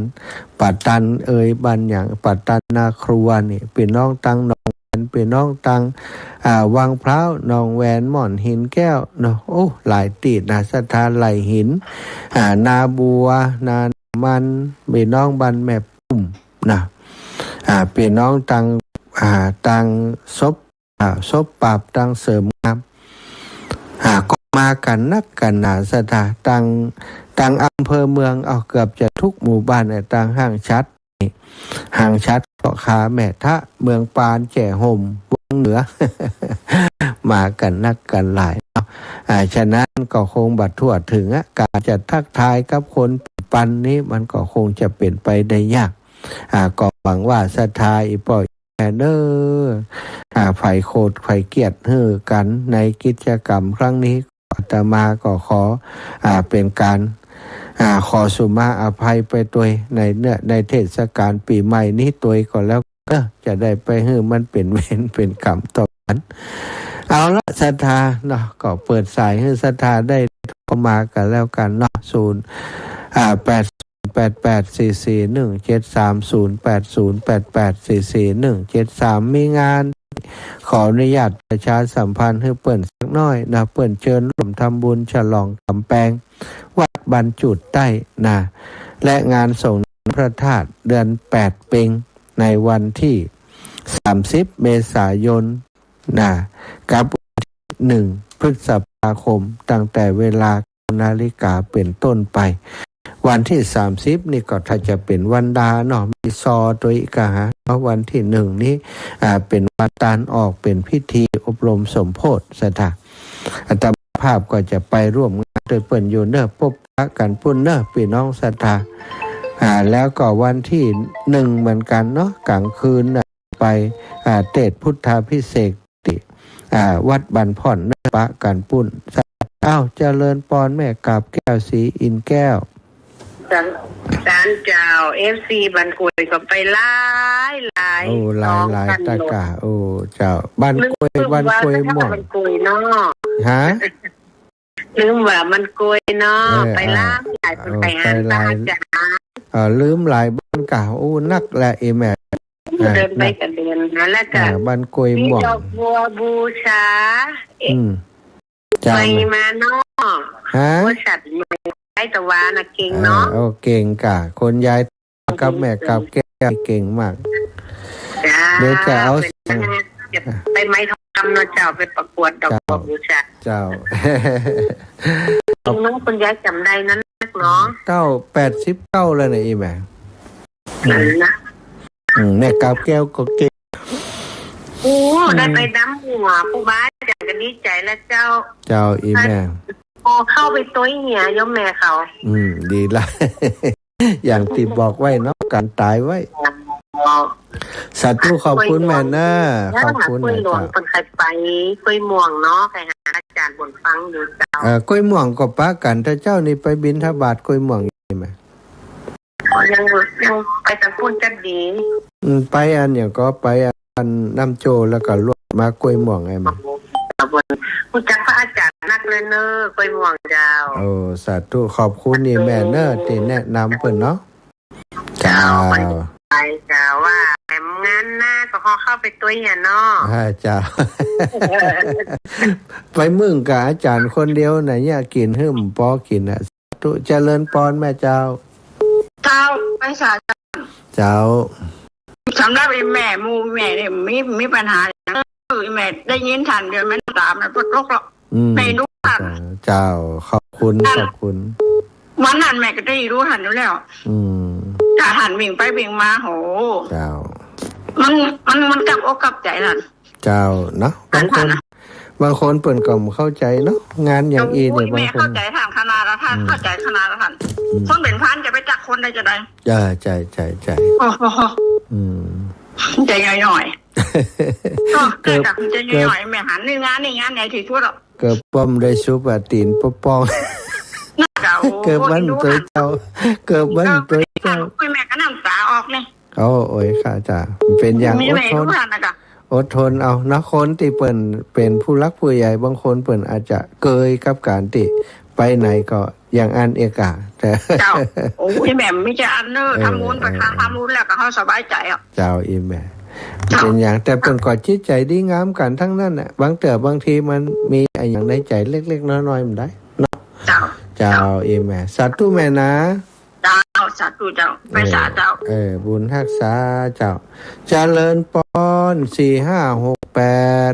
ป่าตันเอย บ้านหยัง ป่าตันนาครัวนี่ ปี้น้องตางหนองแหวน ปี้น้องตาง อ่า วังพร้าว หนองแหวน ม่อนหินแก้วเนาะ โอ้ หลายตี้นะ ศรัทธา ไหล่หิน อ่า นาบัว นามัน ปี้น้องบ้านแม่ปุ้มนะ อ่า ปี้น้องตาง อ่า ตางศพ อ่า ศพปราบ ตางเสริมงาม อ่า ก็มากั๋นนักกั๋นหนา ศรัทธา ตาง ตางอำเภอเมือง เอา เกือบจะทุกหมู่บ้านน่ะ ตางห้างฉัตรนี่ ห้างฉัตร ก็คา แม่ทะ เมืองปาน แจ้ห่ม วังเหนือ มากั๋นนักกั๋นหลายเนาะ อ่า ฉะนั้นก็คงบ่ทั่วเถิงอะ ก๋านจะทักทายกับคนปันนี้ มันก็คงจะเป๋นไปได้ยาก อ่า ก็หวังว่าศรัทธา อี่ป้อ แม่เน้อ อ่า ใผโขดใผเกียรติหื้อกั๋นในกิจกรรมครั้งนี้ อาตมาก็ขอ อ่า เป๋นก๋าน อ่า ขอสุมาอภัยไปตวยในเนื้อ ในเทศกาลปี๋ใหม่นี้ตวยก็แล้วกั๋น จะได้ไปหื้อมันเป๋นเวรเป๋นกรรมต่อกั๋น เอาละศรัทธาเนาะ ก็เปิดสายหื้อศรัทธาได้โทรมากั๋นแล้วกั๋นเนาะ ศูนย์ อ่า แปด แปดแปดสี่สี่หนึ่งเจ็ดสาม ศูนย์แปดศูนย์แปดแปดสี่สี่หนึ่งเจ็ดสาม มีงาน ขออนุญาตประชาสัมพันธ์หื้อเปิ้นสักหน้อยนะ เปิ้นเจิญร่วมทำบุญฉลองก๋ำแปง วัดบ้านจุดใต้นะ และงานส่งน้ำพระธาตุเดือนแปดเป็ง ในวันตี้สามสิบเมษายนนะ กับวันตี้หนึ่งพฤษภาคม ตั้งแต่เวลาเก้านาฬิกาเป๋นต้นไป วันตี้สามสิบนี่ก็ถ้าจะเป๋นวันดาเนาะ มีซอตวยอีกอะฮะ เพราะวันตี้หนึ่งนี้ อ่า เป๋นวันตานออก เป๋นพิธีอบรมสมโภชศรัทธา อาตมาภาพก็จะไปร่วมงานตวยเปิ้นอยู่เนาะ ปบปะกั๋นปู๊นเนาะ ปี้น้องศรัทธา อ่า แล้วก็วันตี้หนึ่งเหมือนกั๋นเนาะ ก๋างคืนน่ะ ไป อ่า เตสน์พุทธาภิเษกตี้ อ่า วัดบ้านพ่อนเนาะ ปะกั๋นปู๊น อ้าว เจริญปอนแม่กาบแก้ว ศรีอินทร์แก้ว สา สาเจ้า เอฟซี บ้านกวยก็ไปหลายหลาย โอ้ หลายหลาย สองพัน ตะกะ โอ้ เจ้า บ้านกวย ลืม บ้านกวยม่วง บ้านกวยเนาะ ฮะ ลืมว่าบ้านกวยเนาะ เออ ไปหลายหลาย เออ ไปหา ไปหลาย ตาจ๋า เออ ลืมหลายบ้านกะ โอ้ นักแหละ อีแม่ เดินไป อ่า ก็เดินนะ แล้วก็ อ่า บ้านกวยม่วง มีดอกบัวบูชา เอ๊ะ อืม เจ้า ใหม่มาเนาะ ฮะ บริษัทใหม่ ไอ้ตะวันน่ะเก่งเนาะ เออ โอ้ เก่งกะ คนยายกับแม่กาบแก้วเก่งมาก เจ้า เดี๋ยวจะเอา ไปไหมทองคำเนาะเจ้า ไปประกวดดอกบัวบูชา เจ้า เจ้า เก่งเนาะ คุณยายจ๋ำได้นักเนาะ เก้า แปดสิบเก้าแล้วนะ อีแม่ อืม นะ อืม แม่กาบแก้วก็เก่ง โอ้ อืม ได้ไปดำหัวครูบาอาจ๋ารย์ก็ดีใจ๋แล้วเจ้า เจ้า อีแม่ พอเข้าไปตวยเหียโยมแม่เขา อืม ดีละ อย่างตี้บอกไว้เนาะ กั๋นต๋ายไว้ อ๋อ สาธุ ขอบคุณแม่นะ ขอบคุณ กล้วยหลวง นะเจ้า เปิ้นใค่ไป กล้วยม่วงเนาะ ใค่หาอาจ๋ารย์บุญฟังอยู่เจ้า เออ กล้วยม่วงก็ปะกั๋น ถ้าเจ้านี่ไปบิณฑบาตกล้วยม่วงใจ้ไหม ยัง ยังไปตางปู๊นจัดดี อืม ไปอันอย่างก็ไปอันน้ำโจ้ แล้วก็ลวดมากล้วยม่วงไงมัน ฮู้จักพระอาจ๋ารย์นักเลยเนอะ กล้วยม่วงเจ้า โอ้ สาธุ ขอบคุณนี่แม่เนอะ ตี้แนะนำเปิ้นเนาะ เจ้า เจ้า ไปเจ้า ว่าแหมงานหน้าก็ขอเข้าไปตวยเหียเนาะ อ่า เจ้า ไปมึงกับอาจ๋ารย์คนเดียวน่ะ เนี่ย กิ๋นหื้อบ่ปอกิ๋นน่ะ ธุ เจริญปอนแม่เจ้า เจ้า ไปสา เจ้า สำหรับไอ้แม่ หมู่แม่เนี่ยมี มีปัญหา เออ ไอ้แม่ได้ยินท่านเดียวแม่น้ำต๋ามันก็ตกแล้ว อืม แม่รู้ท่าน เจ้า ขอบคุณ ขอบคุณ วันนั้นแม่ก็ได้รู้ท่านอยู่แล้ว อืม ถ้าท่านวิ่งไปวิ่งมา โห เจ้า มัน มัน มันกลับอกกลับใจ๋ท่าน เจ้าเนาะ บางคน บางคนเปิ้นก็บ่เข้าใจ๋เนาะ งานอย่างอี้เนี่ย บางคน แม่เข้าใจ๋ท่านขนาดละ ท่าน อืม เข้าใจ๋ขนาดละท่าน อืม คนเป๋นพรานจะไปจักคนได้จะใด เออ ใจ้ ใจ้ ใจ้ โอ้โห อืม ใจ๋ย่อยๆ เออ เกือบ ใจ๋ย่อยๆ แม่หันนี่งาน นี่งานใหญ่ตี้สุดอะ เกือบป้อมได้ซุปอะ ตี๋นป้องๆ นั่นกะ โอ้ เกือบวันตวยเจ้า เกือบวันตวยเจ้า เออ แม่ก็น้ำต๋าออกนี่ โอ้ โอ้ย ค่ะ เจ้า เป๋นอย่าง มี อดทน แม่รู้ทันนะกะ อดทนเอาเนาะ คนตี้เปิ้นเป๋นผู้หลักผู้ใหญ่ บางคนเปิ้นอาจจะเกยกับก๋านตี้ไปไหนก็อย่างอั้นเอกา แต่ เจ้า โอ้ย แม่มีแต่อันเนอะ เออ ทำบุญไป เออ ทำบุญแล้วก็เฮาสบายใจ๋อะ เจ้า อีแม่ เจ้า เป๋นอย่าง แต่เปิ้นก็จิตใจ๋ดีงามกั๋นตังนั้นน่ะ บางเตื้อบางทีมันมีอะหยังในใจ๋เล็กๆ น้อยๆ มันได้เนาะ เจ้า เจ้า เจ้า อีแม่ สาธุแม่นะ เจ้า สาธุเจ้า ไปสาเจ้า เออ เออ บุญฮักษาเจ้า เจริญปอน สี่ห้าหกแปด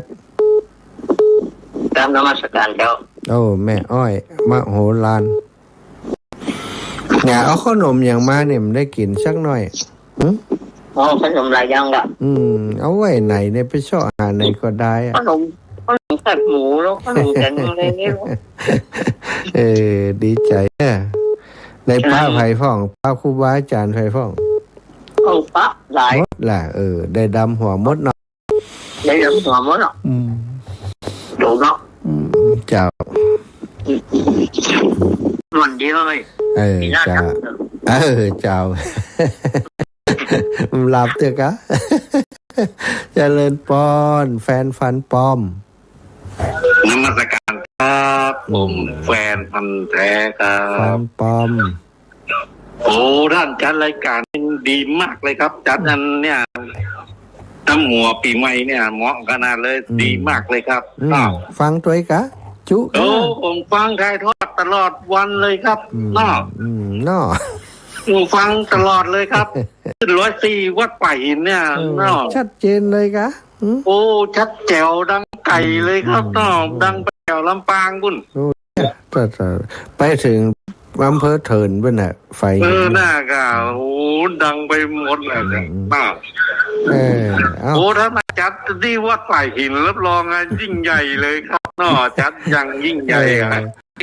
กราบนมัสก๋านเจ้า โอ้ แม่อ้อย มโหฬาร เนี่ย เอาเข้าหนมอย่างมาเนี่ย มันได้กิ๋นสักหน่อย หึ อ๋อ เข้าหนมหลายอย่างละ อืม เอาไว้ไหนเนี่ย ไปเซาะหาไหนก็ได้อะ เข้าหนม เข้าหนมแคบหมูแล้ว เข้าหนมแกงอะไรเนี่ย เออ ดีใจ๋อะ ได้ปะ อืม ใผพ่อง ปะครูบาอาจ๋ารย์ใผพ่อง เอาปะหลาย หมดละ เออ ได้ดำหัวหมดเนาะ ได้ดำหัวหมดเนาะ อืม ดูเนาะ อืม เจ้า ม่วนดีเว้ย เออ เจ้า เออ เจ้า หลับเถอะกะ เจริญปอน แฟนฟันปลอม นมัสก๋านครับ ผม อืม แฟนพันธุ์แท้ครับ ฟันปลอม โอ้ ท่านจัดรายก๋านดีมากเลยครับ จัดอันเนี่ย น้ำหัวปี๋ใหม่เนี่ย เหมาะขนาดเลย อืม ดีมากเลยครับ อืม อ้าว ฟังตวยกะ จุกะ โอ้ ผมฟังถ่ายทอดตลอดวันเลยครับ อืม เนาะ อืม เนาะ ผมฟังตลอดเลยครับ ร้อยสี่ วัดป่าหินเนี่ย เออ เนาะ ชัดเจนเลยกะ อืม โอ้ ชัดแจ๋วดังไก๋เลยครับ อืม เนาะ อืม ดังไปแถวลำปางปุ้น โอ้ แต่ แต่ ไปเถิง อำเภอเถินเปิ้นน่ะ ไฟ เออ น่ะก็ โอ้ ดังไปหมดน่ะ อืม น่ะ เออ เอ้า โอ้ ถ้ามาจัดตี้วัดป่ายหิน รับรองอ่ะ ยิ่งใหญ่เลยครับเนาะ จัดอย่างยิ่งใหญ่อ่ะ เอ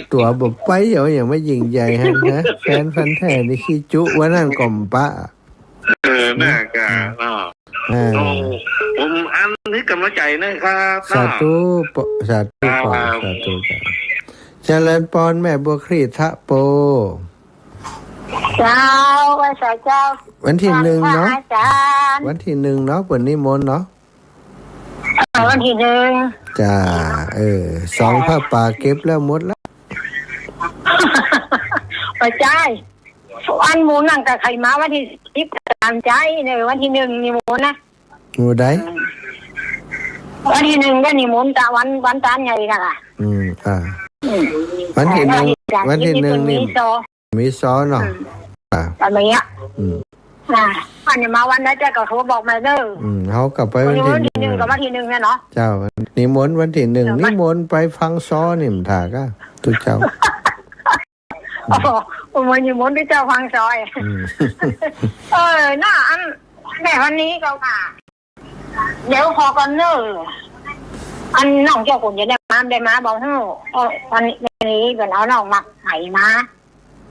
อ ตั๋วบ่ไป เอาอย่างมายิ่งใหญ่หั้นนะ แฟนพันธุ์แท้นี่ขี้จุ วันนั้นก็บ่ปะ เออ น่ะก็ อืม เนาะ อ่า โอ้ ผมอันนี้กำลังใจนะครับ สาธุ เนาะ ปะ สาธุ ครับ ปะ สาธุจ้ะ เจริญปอนแม่บัวครีทะโป เจ้า ไหว้สาเจ้า วันตี้หนึ่งเนาะ พระอาจารย์ วันตี้หนึ่งเนาะ เปิ้นนิมนต์เนาะ เออ วันตี้หนึ่ง จ้า เออ ซองผ้าป่าเก็บแล้วหมดแล้ว บ่ใจ้ อันหมู่นั่นก็ใค่มาวันตี้สิบ ต๋ามใจ๋เน่อ วันตี้หนึ่งนิมนต์นะ หมู่ใด อืม วันตี้หนึ่งก็นิมนต์ต๋ามวัน วันตานใหญ่น่ะค่ะ อืม อ่า อืม วันตี้หนึ่ง วันตี้หนึ่งนี่ มีซอ มีซอเนาะ อืม อ่า ต๋ามเนี้ย อืม อ่า อันนี้มาวันใดเจ้าก็โทรบอกมาเน่อ อืม เฮาก็ไปวันตี้หนึ่ง วันตี้หนึ่งก็วันตี้หนึ่งน่ะเนาะ เจ้า นิมนต์วันตี้หนึ่ง เออ นิมนต์ไปฟังซอนี่มันถ่าก็ตุ๊เจ้า อ๋อ โอ้ย นิมนต์ตุ๊เจ้าฟังซอ อืม เออ น่ะ อัน แม่วันนี้ก็ว่า เดี๋ยวขอก่อนเน่อ อันน้องเจ้าขุนจะได้มา ได้มาบ่ฮู้ เออ วันนี้เปิ้นเอาน้องมาใหม่มา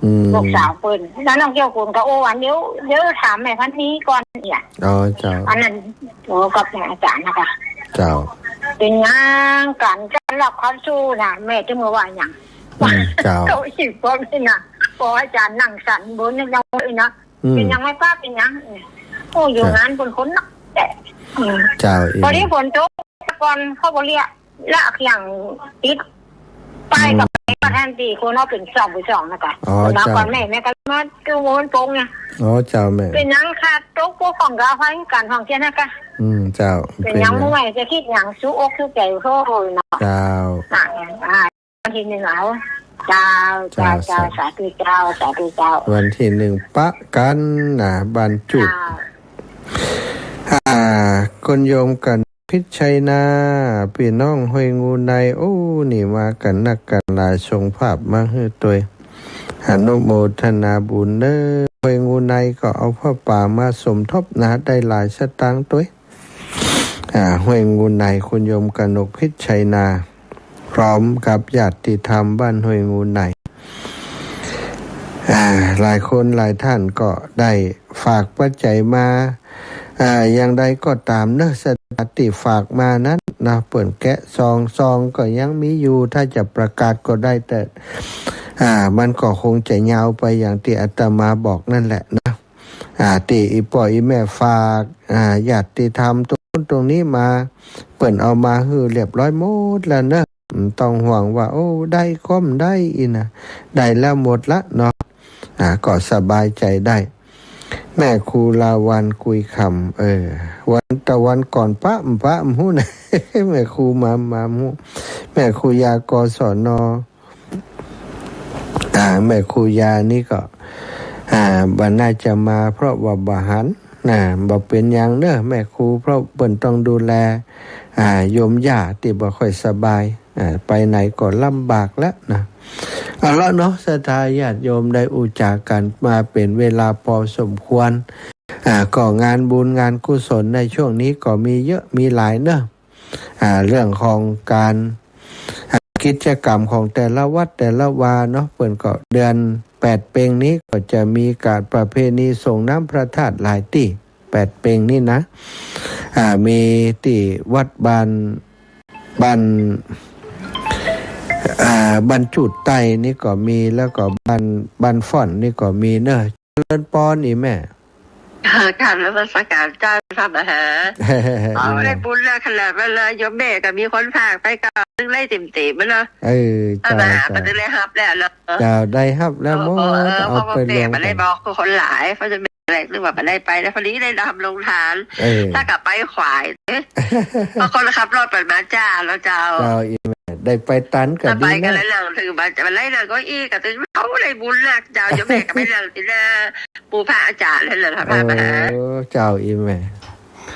อืม ลูกสาวเปิ้น แล้วน้องเจ้าขุนก็ โอ้ อันเดี๋ยว เดี๋ยวถามแม่วันนี้ก่อนเนี่ย อ๋อ เจ้า อันนั้น โอ้ กับอาจารย์นะคะ เจ้า เป๋นหยัง ก๋านต้อนฮับเข้าสู่น่ะ แม่จะมาว่าหยัง อืม เจ้า เขาอีกพวกนี้น่ะ พออาจารย์นั่งสันบนนี่ยังว่าอีกนะ อืม เป๋นหยังแม่ป้า เป๋นหยัง โอ้ อยู่ เจ้า งานเปิ้นคนนักแต่ อืม เจ้า อี พอดีฝนตกก่อน เขาบ่เรียก ละเคียงติดป้ายกับ อืม ประธานตี้คนเอาเป๋นสองเป๋นสองน่ะกะ อ๋อ เปิ้นมา เจ้า ก่อนแม่ แม่ก็มาดูหมู่มันปงไง อ๋อ เจ้าแม่ เป๋นหยังขาดตกพวกของกาไฟ ก๋านของเสียน่ะกะ อืม เจ้า เป๋นหยัง เป๋นหยัง เมื่อยจะกึ๊ดหยัง สุกอกสุกใจ๋ โอ้โหเนาะ เจ้า อ่า อ่า วันตี้หนึ่งเอา เจ้า เจ้า เจ้า เจ้า สาธุเจ้า สาธุเจ้า วันตี้หนึ่งปะกั๋นน่ะ บ้านจุด เจ้า อ่า คุณโยมกนกพิชชัยนา ปี้น้องห้วยงูใน โอ้ นี่มากั๋นนักกั๋นหลาย ส่งภาพมาหื้อตวย อนุโมทนาบุญเน่อ ห้วยงูในก็เอาผ้าป่ามาสมทบนะ ได้หลายสตางค์ตวย อ่า ห้วยงูใน คุณโยมกนกพิชชัยนา พร้อมกับญาติธรรมบ้านห้วยงูใน อ่า หลายคนหลายท่านก็ได้ฝากปัจจัยมา อ่า อย่างใดก็ต๋ามเน่อ สถานะตี้ฝากมานั้นนะ เปิ้นแกะซอง ซองก็ยังมีอยู่ ถ้าจะประกาศก็ได้ แต่ อ่า มันก็คงจะยาวไปอย่างตี้อาตมาบอกนั่นแหละนะ อ่า ตี้อี่ป้ออี่แม่ฝาก อ่า ญาติธรรมตรงนู้นตรงนี้มา เปิ้นเอามาหื้อเรียบร้อยหมดแล้วเน่อ อืม บ่ต้องห่วงว่า โอ้ ได้ก้อบ่ได้อี้นะ ได้แล้วหมดละเนาะ อ่า ก็สบายใจ๋ได้ แม่ครูลาวัณ กุยคำ เออ วันตะวันก่อนปะ ปะบ่ฮู้นะ แม่ครูมา มาบ่ฮู้ แม่ครูยา กศน อ่า แม่ครูยานี่ก็ อ่า บ่น่าจะมา เพราะว่าบ่หัน นะ บ่เป๋นหยังเน่อ แม่ครู เพราะเปิ้นต้องดูแล อ่า โยมย่าตี้บ่ค่อยสบาย อ่า ไปไหนก็ลำบากแล้วนะ เอาละเนาะ ศรัทธาญาติโยมได้อู้จ๋ากั๋นมาเป๋นเวลาพอสมควร อ่า ก็งานบุญงานกุศลในช่วงนี้ก็มีเยอะมีหลายเน่อ อ่า เรื่องของก๋าน อ่า กิจกรรมของแต่ละวัดแต่ละวาเนาะ เปิ้นก็เดือนแปดเป็งนี้ก็จะมีก๋านประเพณีส่งน้ำพระธาตุหลายตี้ แปดเป็งนี้นะ อ่า มีตี้วัดบ้าน บ้าน อ่า บ้านจูดใต้นี่ก็มี แล้วก็บ้าน บ้านฝ่อนนี่ก็มีเน่อ เจริญปอนอี่แม่ เออ กราบนมัสก๋านเจ้า พระมหา เอาได้บุญแล้วขนาดนั้นเลย โยมแม่ก็มีคนฝากไปก็นึ่งไล่เต็มๆ มาเนาะ เออ พระมหา เจ้า ก็นึ่งได้ฮับแล้วเนาะ เจ้า ได้ฮับแล้วหมด เออ เออ เอาไป เพราะว่าแม่ รวมกั๋น บ่ได้บอกคนหลาย เพราะจะแม่อะไร นึกว่าบ่ได้ไป แล้วพอดีได้ทำโรงทาน เออ ถ้ากับไปขวาย เพราะคนขับรถเปิ้นมาจ้าแล้วเจ้า เจ้า อี่แม่ ได้ไปตันก็ดีนะ ถ้าไปก็ได้นั่ง ถึงบ่าจะมาได้นั่งเก้าอี้ก็ถึงเอาได้บุญนักเจ้า โยมแม่ก็ไปนั่งตี้หน้า ปู่พระอาจ๋ารย์นั่นแหละค่ะ พระมหา โอ้ เจ้า อี่แม่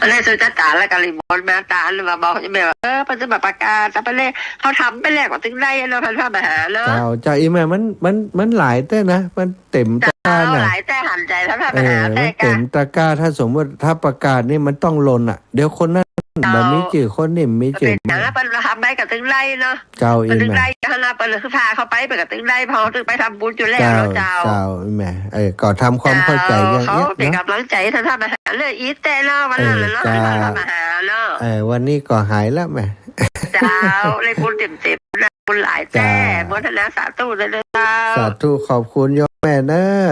อันนี้สุจัตตาแล้วก็นิมนต์มาตาหรือว่าบอกแม่ว่า เออ เปิ้นจะมาประกาศ แต่เปิ้นเลย เขาทำไปแล้วก็ตึงได้เนาะ ท่านพระมหาเนาะ เจ้า เจ้า อีแม่ มัน มัน มันหลายแต๊นะ มันเต็มตะกร้า เจ้า น่ะ หลายแต๊หันใจ๋ ท่านพระมหา เออ มันเต็มตะกร้า ถ้าสมมุติถ้าประกาศนี่มันต้องล้นอะ เดี๋ยวคนนั้น เจ้า บ่มีจื้อ คนนี้มีจื้อ เปิ้นอย่างนั้น เปิ้นทำไปก็ตึงได้เนาะ เจ้า เปิ้นตึงได้ อีแม่ เปิ้นคือพาเขาไป เปิ้นก็ตึงได้ เพราะเขาตึงไปทำบุญอยู่แล้วเนาะ เจ้า เจ้า เจ้า อีแม่ เออ ก็ทำความเข้าใจ๋อย่างเนี้ย เขาเป๋น เนาะ ก๋ำลังใจ๋ ท่านพระมหา เรื่องอีแต๊เนาะ วันนั้นน่ะเนาะ เออ เจ้า ท่านพระมหาเนาะ เออ วันนี้ก็หายแล้วแม่ เจ้า ได้บุญเต็มๆนะ บุญหลายแต๊ เจ้า อนุโมทนาสาธุเด้อเจ้า สาธุ ขอบคุณโยมแม่เน้อ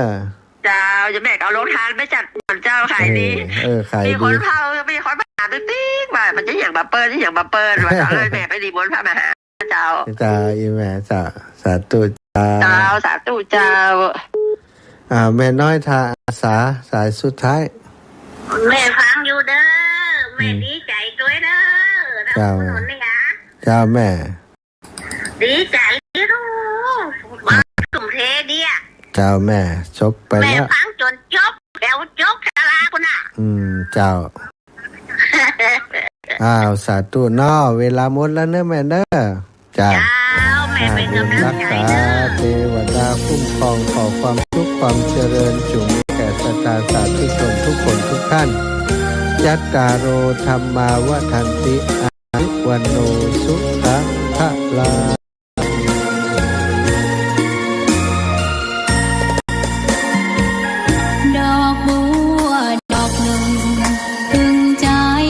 เจ้า โยมแม่ก็เอาโรงทานไปจัดก่อนเจ้า ขายดี เออ เออ ขายดี มีคนเฝ้า มีคนมาถามติ๊กๆ ว่ามันจะหยังบ่าเปิ้น จะหยังบ่าเปิ้น ว่าเจ้า เลยแม่ไปนิมนต์พระมหา เจ้า เจ้า อีแม่ สา สาธุเจ้า เจ้า สาธุเจ้า อ่า แม่น้อยทาอาสา สายสุดท้าย แม่ฟังอยู่เด้อ แม่ อืม ดีใจ๋ตวยเด้อ เจ้า ทางถนนนี่นะ เจ้าแม่ ดีใจ๋ลูก มาทุ่มเทเดีย เจ้าแม่ จบไปแล้ว แม่ฟังจ๋นจบ แถวจบศาลาปุ้นน่ะ อืม เจ้า อ้าว สาธุเนาะ เวลาหมดแล้วเน้อแม่เน้อ เจ้า เจ้า แม่เป๋นก๋ำลังใจ๋เน้อ อ่า บุญรักษา เทวดาคุ้มครอง ขอความสุขความเจริญ จงมีแก่ศรัทธาสาธุชนทุกคนทุกท่าน จัตตาโร ธัมมา วัฑฒันติ อายุ วัณโณ สุขัง พลัง